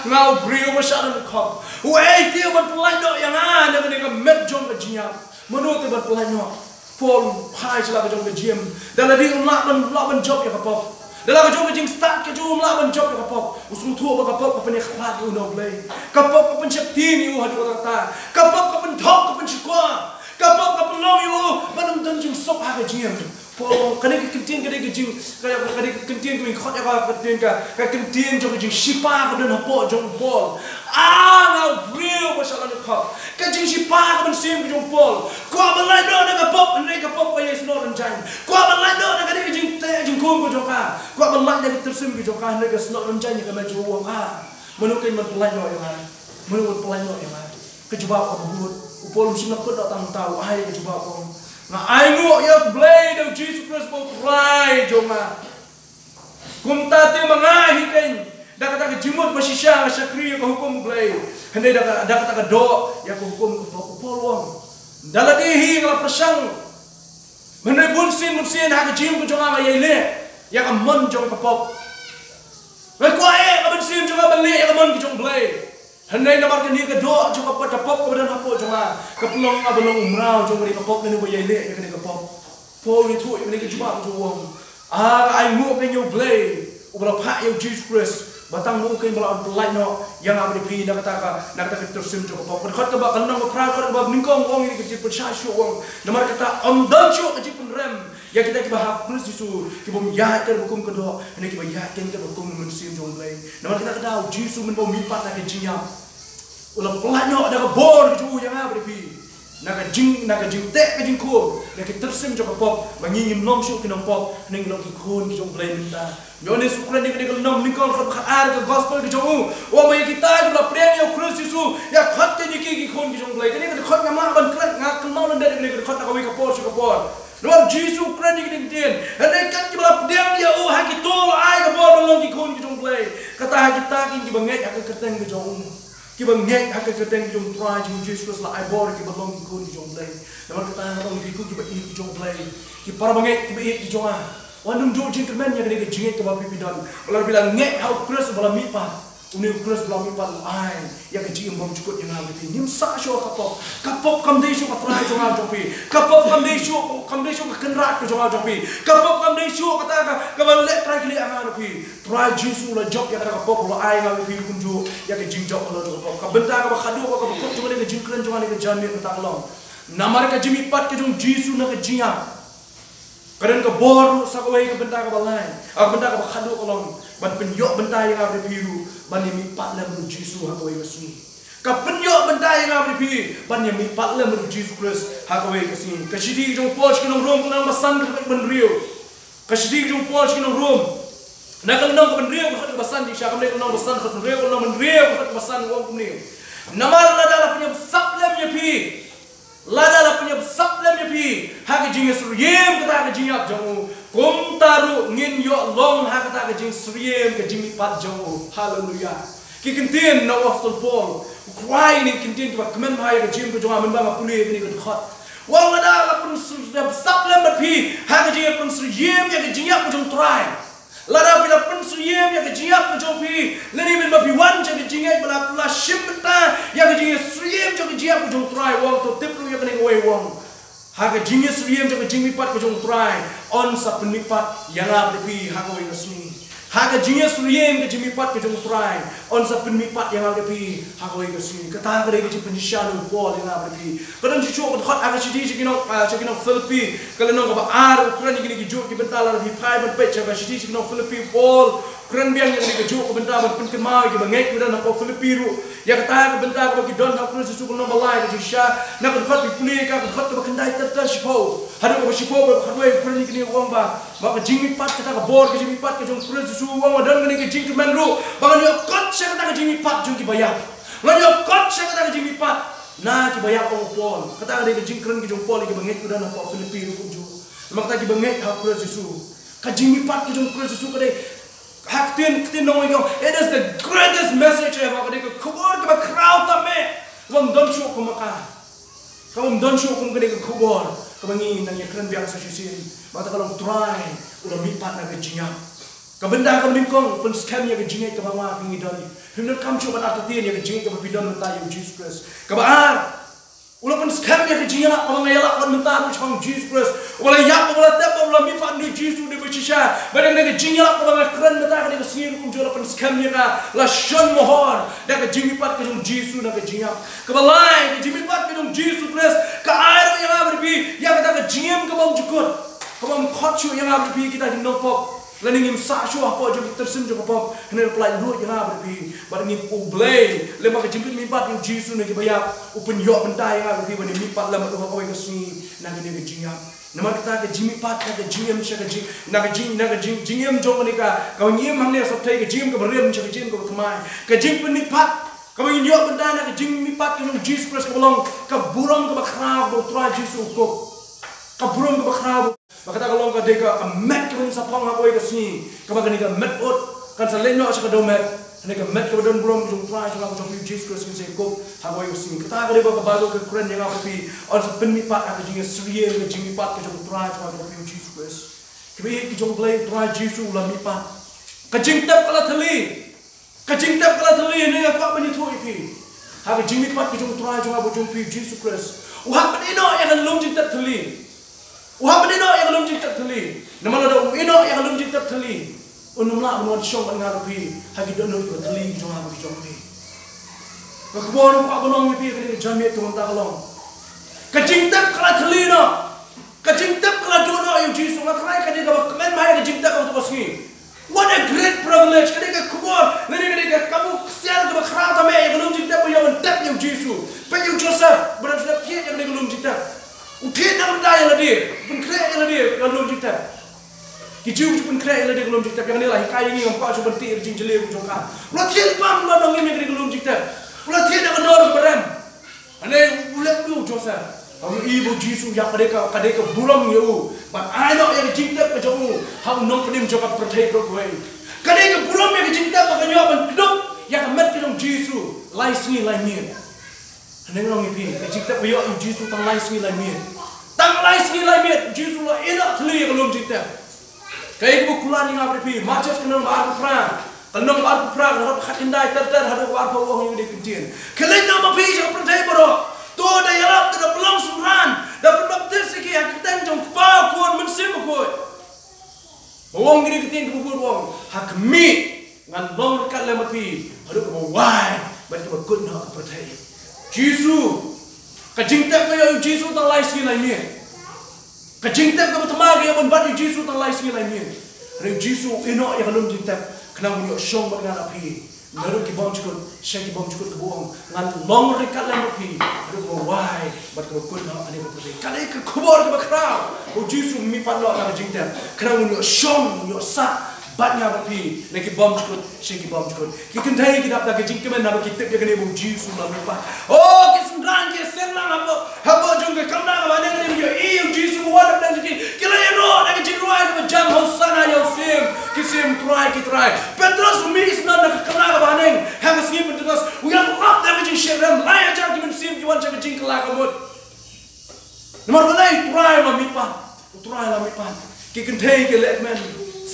nga u briew ba shah lynkhop, uei te u ban pynlait noh ïa nga na kane ka met jong ka jingïap? Mano te ban pynlait noh? Paul u phai sha la ka jong ka jingim. Da lade um lah ban, lah ban jop ïa ka pop. Da la ka jong ka jingstad ka jong um lah ban jop ïa ka pop. U sngewthuh ba ka pop ka pynïakhlad ïa u na u Blei. Ka pop ka pynsheptieng ïa u haduh katta katta. Ka pop ka pynthok, ka pynshukor. Ka pop ka pynlong ïa u ban ym don jingsuk ha ka jingim. Paul u ong, kane ka kyntien ka dei ka jing, ka, ka dei ka kyntien kaba ngi khot ïa ka, ka kyntien ka, ka kyntien jong ka jingshipa ka don hapoh jong u Paul. A nga u briew ba shah lynkhop. Ka jingshipa ka mynsiem ka jong u Paul. Kwah ban lait noh na ka pop, hynrei ka pop ka ïai snoh rynjaiñ. Kwah ban lait noh na kane ka jingteh jingkhum ka jong ka. Kwah ban lait na ka mynsiem ka jong ka, hynrei ka snoh rynjaiñ ïa ka met jong u. A mano kein ban pynlait noh ïa nga? Mano ban pynlait noh ïa nga? Ka jubab kaba bud. U Paul um shym la kut noh tang uta, u ai ka jubab u ong, Nga ainguh ïa U Blei da U Jisu Khrist ba u Trai jong nga. Kumta te ma nga hi keiñ, da kata ka jingmut ba shisha nga shakri ïa ka hukum U Blei. Hynrei da ka, da kata ka doh ïa ka hukum ka pop. U Paul u ong, da lade hi nga la pyrshang, hynrei bunsien bunsien ha ka jingim ka jong nga nga ïai leh ïa ka mon jong ka pop. Nga kwah ïa ka mynsiem jong nga ban leh ïa ka mon ka jong U Blei. Hynrei namar kane ka doh jong ka pop, ka pop kaba don hapoh jong nga, ka pynlong ïa nga ban long u mraw jong kane ka pop, kane uba ïai leh ïa kane ka pop. Paul u ïathuh ïa kane ka jubab, u ong, ah, nga ainguh keiñ ïa U Blei uba la phah ïa U Jisu Khrist, ba tang ma u keiñ ba la pyllait noh ïa nga bad ïa phi na kata ka, na kata ka jingtyrsim jong ka pop. Ka dkhot kaba, ka lynnong ba phra, ka dkhot kaba nyngkong u ong ïa kane ka jingpynshai shuh, u ong, namar kata ym don shuh ka jingpynrem ïa kita kiba ha Khrist Jisu, kibym ïaid kum ka doh, hynrei kiba ïaid kum ka mynsiem jong U Blei. Namar kata ka daw U Jisu mynba u mihpat na ka jingïap, u la pyllait noh da ka bor ka jong u ïa nga bad ïa phi. Na ka jing, na ka jingteh ka jingkhum, na ka jingtyrsim jong ka pop, ba ngi ngim long shuh ki nongpop, hynrei ngi long ki khun ki jong U Blei mynta. Ïoannis u kren ïa kane ka lynnong nyngkong, dkhot khatar ka gospel ka jong u, u ong ba ïa kita kiba la pdiang ïa U Khrist Jisu, ïa khot keiñ ïa ki ki khun ki jong U Blei. Kane ka dkhot ngam lah ban kren, nga kynmaw lyndet ïa kane ka dkhot na kawei ka por sha ka por. Namar U Jisu u kren ïa kane ka ktien, hynrei kat kiba la pdiang ïa u ha kito la ai ka bor ban long ki khun ki jong U Blei. Kata ha kita keiñ kiba ngeit ha ka kyrteng ka jong u. Kiba ngeit ha ka kyrteng ka jong U Trai jong U Jisu Khrist la ai bor ïa ki ban long ki khun ki jong U Blei. Namar kata nga ong ïa phi ko kiba ïeit ki jong U Blei, ki para bangeit kiba ïeit ki jong nga, wat nym duh jingkyrmen ïa kane ka jingngeit kaba phi phi don. Ba lada phi la ngeit ha U Khrist uba la mihpat, une U Khrist uba la mihpat u ai ïa ka jingim bymjukut ïa nga bad ïa phi. Ngim sah shuh ka pop. Ka pop kam dei shuh ka trai jong nga jong phi. Ka pop kam dei shuh, kam dei shuh ka kynrad ka jong nga jong phi. Ka pop kam dei shuh kata ka, kaba leh trai kylliang ïa nga bad ïa phi. Trai Jisu u la jop ïa kata ka pop, u la ai ïa nga bad ïa phi kumjuh ïa ka jingjop halor jong ka pop. Ka bynta kaba khatduh kaba kut jong kane ka jingkren jong kane ka janmiet mynta ka long, namar ka jingmihpat ka jong U Jisu na ka jingïap, ka don ka bor ruh sa kawei. Ka bynta kaba lai, ah, ka bynta kaba khatduh ka long ban pynïoh bynta ïa nga bad ïa phi ruh ban ïa mihpat lem bad U Jisu ha kawei ka sngi. Ka pynïoh bynta ïa nga bad ïa phi ban ïa mihpat lem bad U Jisu Khrist ha kawei ka sngi. Ka shithi ka jong u Paul sha ki nong Rom, ka lynnong ba san, ka dkhot ba hynriew. Ka shithi ka jong u Paul sha ki nong Rom, na ka lynnong kaba hynriew, ka dkhot kaba san, jingshisha, ka lynnong ba san, ka dkhot hynriew, ka lynnong ba hynriew, ka dkhot kaba san, u ong kumne: Namar lada la pynïap sap lem ïa phi, lada la pynïap sap lem ïa phi ha ka jingsyriem kata ka jingïap jong u, kumta ruh ngin ïoh long ha kata ka jingsyriem ka jingmihpat jong u. Haleluya. Ki kyntien na u Apostol Paul, u kren ïa ki kyntien kiba kmen bha ïa ka jingim ka jong nga mynba nga pule ïa kane ka dkhot. U ong lada la pynïap sap lem bad phi ha ka jingpynsyriem ïa ka jingïap ka jong U Trai. Lada phi la pynsyriem ïa ka jingïap ka jong phi, lane mynba phi wan sha ka jingngeit ba la, la shim bynta ïa ka jingsyriem jong ka jingïap ka jong U Trai, u ong to tip ruh ïa kane kawei, u ong ha ka jingsyriem jong ka jingmihpat ka jong U Trai, un sa pynmihpat ïa nga bad ïa phi ha kawei ka sngi. Ha ka jingsyriem ka jingmihpat ka jong U Trai, un sa pynmihpat ïa nga bad ïa phi ha kawei ka sngi. Kata ka dei ka jingpynshisha u Paul ïa nga bad ïa phi. Ka don shuh shuh ka dkhot ha ka shithi sha ki nong, ah, sha ki nong Philippi, ka lynnong kaba ar, u kren ïa kine kijuh ki bynta. Lada phi phai ban peit sha ka shithi sha ki nong Philippi, u Paul u kren biang ïa kine kijuh ki bynta ban pynkynmaw ïa kiba ngeit kiba don hapoh Philippi ruh ïa kata ka bynta kaba ki don ha U Khrist Jisu. Ka lynnong ba lai, ka jingshisha na ka dkhot, phi pule ïa ka, ka dkhot kaba khyndai ter ter shiphew haduh kaba shiphew bad kaba khatwei, u kren ïa kine, u ong ba, ba ka jingmihpat, kata ka bor ka jingmihpat ka jong U Khrist Jisu, u ong ba don kane ka jingkyrmen ruh ba ngan ïoh kot sha kata ka jingmihpat jong kiba ïap. Ngan ïoh kot sha kata ka jingmihpat na kiba ïap, ong u Paul. Kata ka dei ka jingkren ka jong u Paul ïa kiba ngeit kiba don hapoh Philippi ruh kumjuh. Namar kata kiba ngeit ha U Khrist Jisu, ka jingmihpat ka jong U Khrist Jisu ka dei, ha ktien, ktien nongwei ka ong, it is the greatest message ever. Ka dei ka khubor kaba khraw tam eh, kaba ym don shuh kum ka, kaba ym don shuh kum kane ka khubor kaba ngi nang ïakren biang sa shisien. Ba kata ka long Trai u la mihpat na ka jingïap. Ka bynta kaba nyngkong, pynskhem ïa ka jingngeit kaba ma phi ngi don. Phim donkam shuh ban artatien ïa ka jingngeit kaba phi don mynta ïa U Jisu Khrist. Kaba ar, u la pynskhem ïa ka jingïalap kaba nga ïalap wan mynta ruh shaphang U Jisu Khrist, uba la ïap, uba la tep, uba la mihpat na U Jisu. Dei ba shisha ba dei kane ka jingïalap kaba nga kren mynta, kane ka sngi ruh kumjuh, la pynskhem ïa ka, la shon mohor da ka jingmihpat ka jong U Jisu na ka jingïap. Kaba lai, ka jingmihpat ka jong U Jisu Khrist ka ai ruh ïa nga bad ïa phi ïa kata ka jingim kaba ym jukut, kaba ym khot shuh ïa nga bad ïa phi kita ki nongpop. Lane ngim sah shuh hapoh jong ki tyrsim jong ka pop, hynrei la pyllait lut ïa nga bad ïa phi. Bad ngim, U Blei, lem bad ka jingpynmihpat jong U Jisu na kiba ïap, u pynïoh bynta ïa nga bad ïa phi ban ïa mihpat lem bad u ha kawei ka sngi na kane ka jingïap. Namar kata ka jingmihpat, na ka jingim sha ka jing, na ka jing, na ka jing, jingim jong kane ka, kaba ngi im hangne ha sopthei, ka jingim kaba rim sha ka jingim kaba thymmai, ka jingpynmihpat kaba ngin ïoh bynta na ka jingmihpat ka jong U Jisu Khrist, kaba long ka burom kaba khraw ba U Trai Jisu u kup. Ka burom kaba khraw. Ba kata ka long ka dei ka, ka met kaba ngin sa phong ha kawei ka sngi, kaba kane ka met ut kan sa leit noh sha ka dewmet. Kane ka met kaba don burom ka jong U Trai jong nga, ka jong U Jisu Khrist, ngin sa ïakup ha kawei ka sngi. Kata ka dei ba ka Baibl ka kren ïa nga bad phi, yn sa pynmihpat ha ka jingïasyriem, ka jingmihpat ka jong U Trai jong nga, ka jong U Jisu Khrist. Kiba ïeit ki jong U Blei, U Trai Jisu u la mihpat. Ka jingtep ka la thylli. Ka jingtep ka la thylli, ne nga kwah ban ïathuh ïa phi. Ha ka jingmihpat ka jong U Trai jong nga bad jong phi U Jisu Khrist, u hap ban ïehnoh ïa ka lum jingtep thylli. U hap ban ïehnoh ïa ka lum jingtep thylli. Namar lada um ïehnoh ïa ka lum jingtep thylli, un ym lah ban wan shong bad nga bad phi ha ki dohnud kiba thylli ki jong nga bad ki jong phi. Ka khubor nga kwah ban ong ïa phi ha kane ka janmiet ka long, ka jingtep ka la thylli noh. Ka jingtep ka la duh noh ïa U Jisu. Nga tharai ka dei kaba kmen bha ïa ka jingtep ha kata ka sngi. What a great privilege. Ka dei ka khubor, lane ka dei ka kabu ksiar kaba khraw tam eh, ïa ka lum jingtep ba ïoh ban tep ïa U Jisu. Peit ïa u Joseph, ba dang shu thied ïa ka lum jingtep. U thied na ka bynta ïa lade, pynkhreh ïa lade ïa ka lum jingtep. Ki Jiw ki pynkhreh ïa lade ïa ka lum jingtep. Ïa kane la hikai ïa ngi, ngam kwah shuh ban tih ïa ka jingjylliew ka jong ka. U la thied lypa, u la don ïa ka lum jingtep. U la thied na ka dor kaba rem. Hynrei u leh kumno u Joseph? Haba u ïohi ba U Jisu u ïap, ka dei ka, ka dei ka burom ïa u ban ai noh ïa ka jingtep ka jong u ha u nongpynim jong ka pyrthei baroh kawei. Ka dei ka burom ïa ka jingtep ba kan ïoh ban kdup ïa ka met ka jong U Jisu lai sngi lai miet. Hynrei nga ong ïa phi, ka jingtep ba ïoh ïa U Jisu tang lai sngi lai miet. Tang lai sngi lai miet U Jisu u la ïehnoh thylli ïa ka lum jingtep. Kaei kaba kular ïa nga bad phi, Mathaios ka lynnong ba arphew phra, ka lynnong ba arphew phra, ka dkhot khatkhyndai ter ter haduh ba arphew, ong ïa kane ka ktien. Khie leit noh ma phi sha ka pyrthei baroh. To da ïalap, to da pynlong synran, da pynbaptis ïa ki ha ka kyrteng jong U Kpa, U Khun, U Mynsiem Bakhuid. Ba ong ïa kane ka ktien kaba bud, ba ong, ha khmih, ngan long ryngkat lem bad phi haduh kaba wai bad kaba kut noh ka pyrthei. Jisu, ka jingtep ka ïoh ïa U Jisu tang lai sngi lai miet. Ka jingtep kaba thymmai ka ïoh ban bat ïa U Jisu tang lai sngi lai miet. Hynrei U Jisu u ïehnoh ïa ka lum jingtep khnang ban ïoh shong bad nga bad phi. Naduh ki bymjukut sha ki bymjukut, kaba ong, ngan long ryngkat lem bad phi haduh kaba wai bad kaba kut noh kane ka pyrthei. Ka dei ka khubor kaba khraw. U Jisu u mihpat noh na ka jingtep khnang un ïoh shong, un ïoh sah bad nga bad phi, na ki bymjukut sha ki bymjukut. Ki kynthei ki dap da ka jingkmen haba ki tip ïa kane ba U Jisu u la mihpat. Oh, ki synran ki ïaseng lang hapoh, hapoh jong ka kamra kaba haneng, ki ïohi ïa U Jisu ba wan hapdeng jong ki. Ki la ïaroh da ka jingrwai kaba jam, Hosanna ïa u Syiem ki syiem, Trai ki trai. Petros u mih sdang na ka kamra kaba haneng ha ka sngi Pentekost, u ïalap da ka jingshitrhem. Lai hajar ki mynsiem ki wan sha ka jingkylla ka mut. Namar balei? U Trai u la mihpat. U Trai u la mihpat. Ki kynthei ki leh kmen.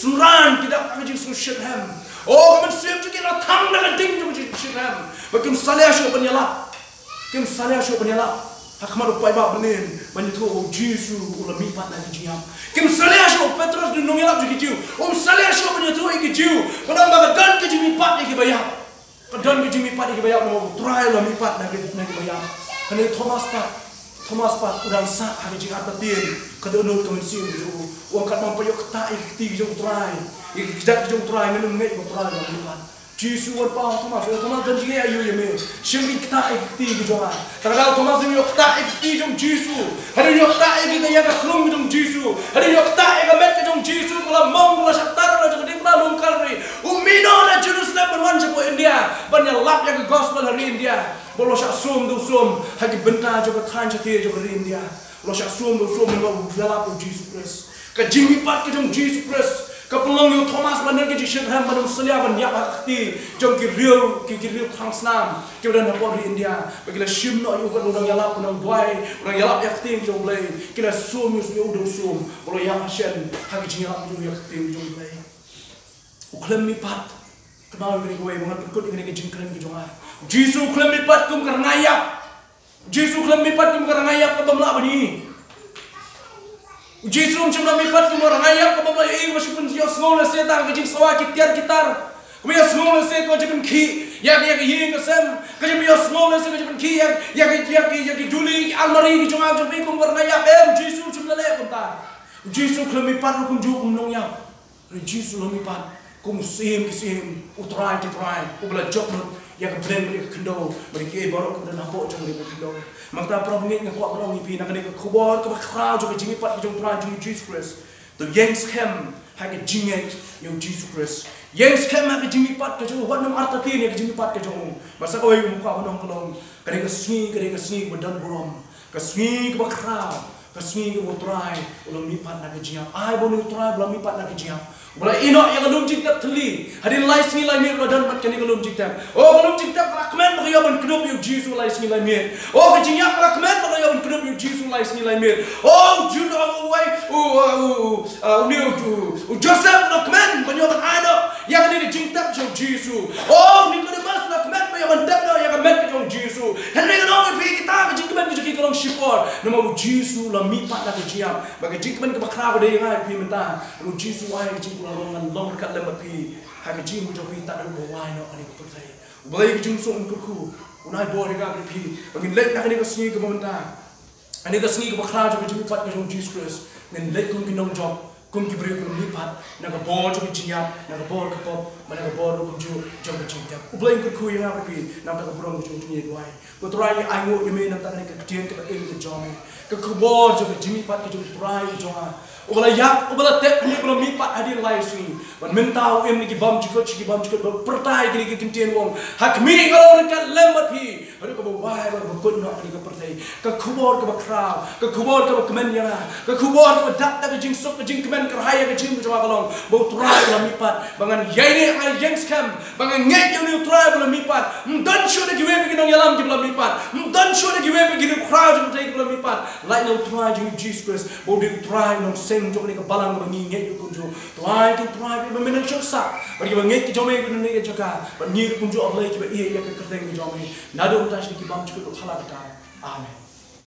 Synran ki dap ha ka jingsngewshitrhem. Oh, ka mynsiem jong ki la thang da ka ding jong ka jingshitrhem. Ba kim salia shuh ban ïalap. Kim salia shuh ban ïalap ha khmat u paidbah bneng ban ïathuh ba U Jisu u la mihpat na ki jingïap. Kim salia shuh, u Petros u nongïalap jong ki Jiw, um salia shuh ban ïathuh ïa ki Jiw ba dang ba ka don ka jingmihpat ïa kiba ïap. Ka don ka jingmihpat ïa kiba ïap namar U Trai u la mihpat na ki, na kiba ïap. Hynrei Thomas pat, Thomas pat u dang sah ha ka jingartatien ka dohnud ka mynsiem ka jong u. U ong katba nga ïoh ktah ïa ki kti ki jong U Trai, ïa ki kjat ki jong U Trai, ngan ym ngeit ba U Trai u la mihpat. Jisu u wan paw ha Thomas, u ong, Thomas, don jingeh aïu ïa me? Shim, ktah ïa ki kti ki jong nga. Te ka daw Thomas u ïoh ktah ïa ki kti jong U Jisu. Hadien u ïoh ktah ïa ki, ïa ka khlung ka jong U Jisu. Hadien u ïoh ktah ïa ka met ka jong U Jisu, ka la mong, ka la shah tar la jong ka diengphna lum Kalbari. U mih noh na Jerusalem ban wan shapoh India ban ïalap ïa ka gospel ha ri India. Ba u la shah sum da u sum ha ki bynta jong ka thaiñ shathie jong ka ri India. U la shah sum da u sum, u la ïalap ïa U Jisu Khrist. Ka jingmihpat ka jong U Jisu Khrist ka pynlong ïa u Thomas ban don ka jingshitrhem, ban ym salia ban ïap ha ka kti jong ki riew, ki, ki riew thrang snam kiba don hapoh ri India. Ba ki la shim noh ïa u, ban u nang ïalap, u nang duwai, u nang ïalap ïa ka ktien jong U Blei. Ki la sum ïa u da u sum, ba u la ïap shen ha ka jingïalap jong u ïa ka ktien jong U Blei. U khlem mihpat. Kynmaw ïa kane kawei, ba ngan pynkut ïa kane ka jingkren ka jong nga. U Jisu u khlem mihpat kum ka rngai ïap. U Jisu u khlem mihpat kum ka rngai ïap ka bym lah ban ïohi. U Jisu um shym la mihpat kum ka rngai ïap ka bym lah ïohi, kaba shu pynïohsngew lehse tang ha ka jingsawa ki tiar ki tar. Kaba ïohsngew lehse ka jingpynkhih ïa ka, ïa ka ïing ka sem. Ka jingpynïohsngew lehse ka jingpynkhih ïa, ïa ka, ïa ka, ïa ki juli, ki almari ki jong nga jong phi kum ka rngai ïap. Em, U Jisu um shym la leh kumta. U Jisu u khlem mihpat ruh kumjuh kum u nongïap. Hynrei U Jisu u la mihpat kum u Syiem ki syiem, u Trai ki trai, uba la jop lut ïa ka bneng bad ïa ka khyndew bad ïa kiei baroh kiba don hapoh jong ka khyndew. Mynta para bangeit, nga kwah ban ong ïa phi na kane ka khubor kaba khraw jong ka jingmihpat ka jong U Trai jong U Jisu Khrist, to ïeng skhem ha ka jingngeit ïa U Jisu Khrist. Ïeng skhem ha ka jingmihpat ka jong u, wat nym artatien ïa ka jingmihpat ka jong u. Bad sa kawei kaba nga kwah ban ong ka long, ka dei ka sngi, ka dei ka sngi kaba don burom, ka sngi kaba khraw. Ka sngi kaba U Trai u la mihpat na ka jingïap. Ai ba une U Trai u la mihpat na ka jingïap. Ba la ïehnoh ïa ka lum jingtep thylli. Hadien lai sngi lai miet ba don bad kane ka lum jingtep. O ka lum jingtep ka la kmen ba ka ïoh ban kdup ïa U Jisu lai sngi lai miet. O ka jingïap ka la kmen ba ka ïoh ban kdup ïa U Jisu lai sngi lai miet. O u Judah, uwei, u, u, u, u, une u, u, u Joseph u la kmen ban ïoh ban ai noh ïa kane ka jingtep jong U Jisu. O Nicodemus u la kmen ba ïoh ban tep noh ïa ka met ka jong U Jisu. Hynrei ngan ong ïa phi, kita ka jingkmen ka jong ki ka long shipor. Namar U Jisu u la mihpat na ka jingïap. Bad ka jingkmen kaba khraw ka dei ïa nga ïa phi mynta. U Jisu u ai ka jingkular ba ngan long ryngkat lem bad phi ha ka jingim ka jong phi tad haduh ba wai noh kane ka pyrthei. U Blei ka jingsuk un kyrkhu, un ai bor ïa nga bad ïa phi ba ngin leit na kane ka sngi kaba mynta, kane ka sngi kaba khraw jong ka jingmihpat ka jong U Jisu Khrist, ngin leit kum ki nongjop, kum ki briew kiba la mihpat na ka bor jong ka jingïap, na ka bor ka pop, bad na ka bor ka kumjuh jong ka jingtep. U Blei un kyrkhu ïa nga bad ïa phi na ka bynta ka burom ka jong U Trai. Ko Trai, ngi ainguh ïa me na ka bynta kane ka ktien kaba im ka jong me. Ka khubor jong ka jingmihpat ka jong U Trai jong nga, uba la ïap, uba la tep, uba la mihpat hadien lai sngi. Bad mynta u im na ki bymjukut sha ki bymjukut, bad u pyrta ïa kine ki kyntien, u ong, ha khmih, nga long ryngkat lem bad phi haduh kaba wai bad kaba kut noh kane ka pyrthei. Ka khubor kaba khraw, ka khubor kaba kmen ïa nga, ka khubor kaba dap da ka jingsuk, ka jingkmen, ka rhai ïa ka jingim ka jong nga ka long ba U Trai u la mihpat, ba ngan ïaineh, ngan ïeng skhem, ba ngan ngeit ïa une U Trai uba la mihpat. Ym don shuh da kiwei pat ki nongïalam kiba la mihpat. Ym don shuh da kiwei pat ki riewkhraw jong ka pyrthei kiba la mihpat. Lait na U Trai jong ngi U Jisu Khrist, ba u dei U Trai Nongseng jong kane ka balang kaba ngi ngeit ruh kumjuh. Trai, kin Trai, ba men nang shong sah bad kiba ngeit ki jong me ha kane ka jaka, bad ngi ruh kumjuh, A Blei, kiba ïeit ïa ka kyrteng ka jong me, naduh mynta sha ki bymjukut ruh ha la ka daw. Amen.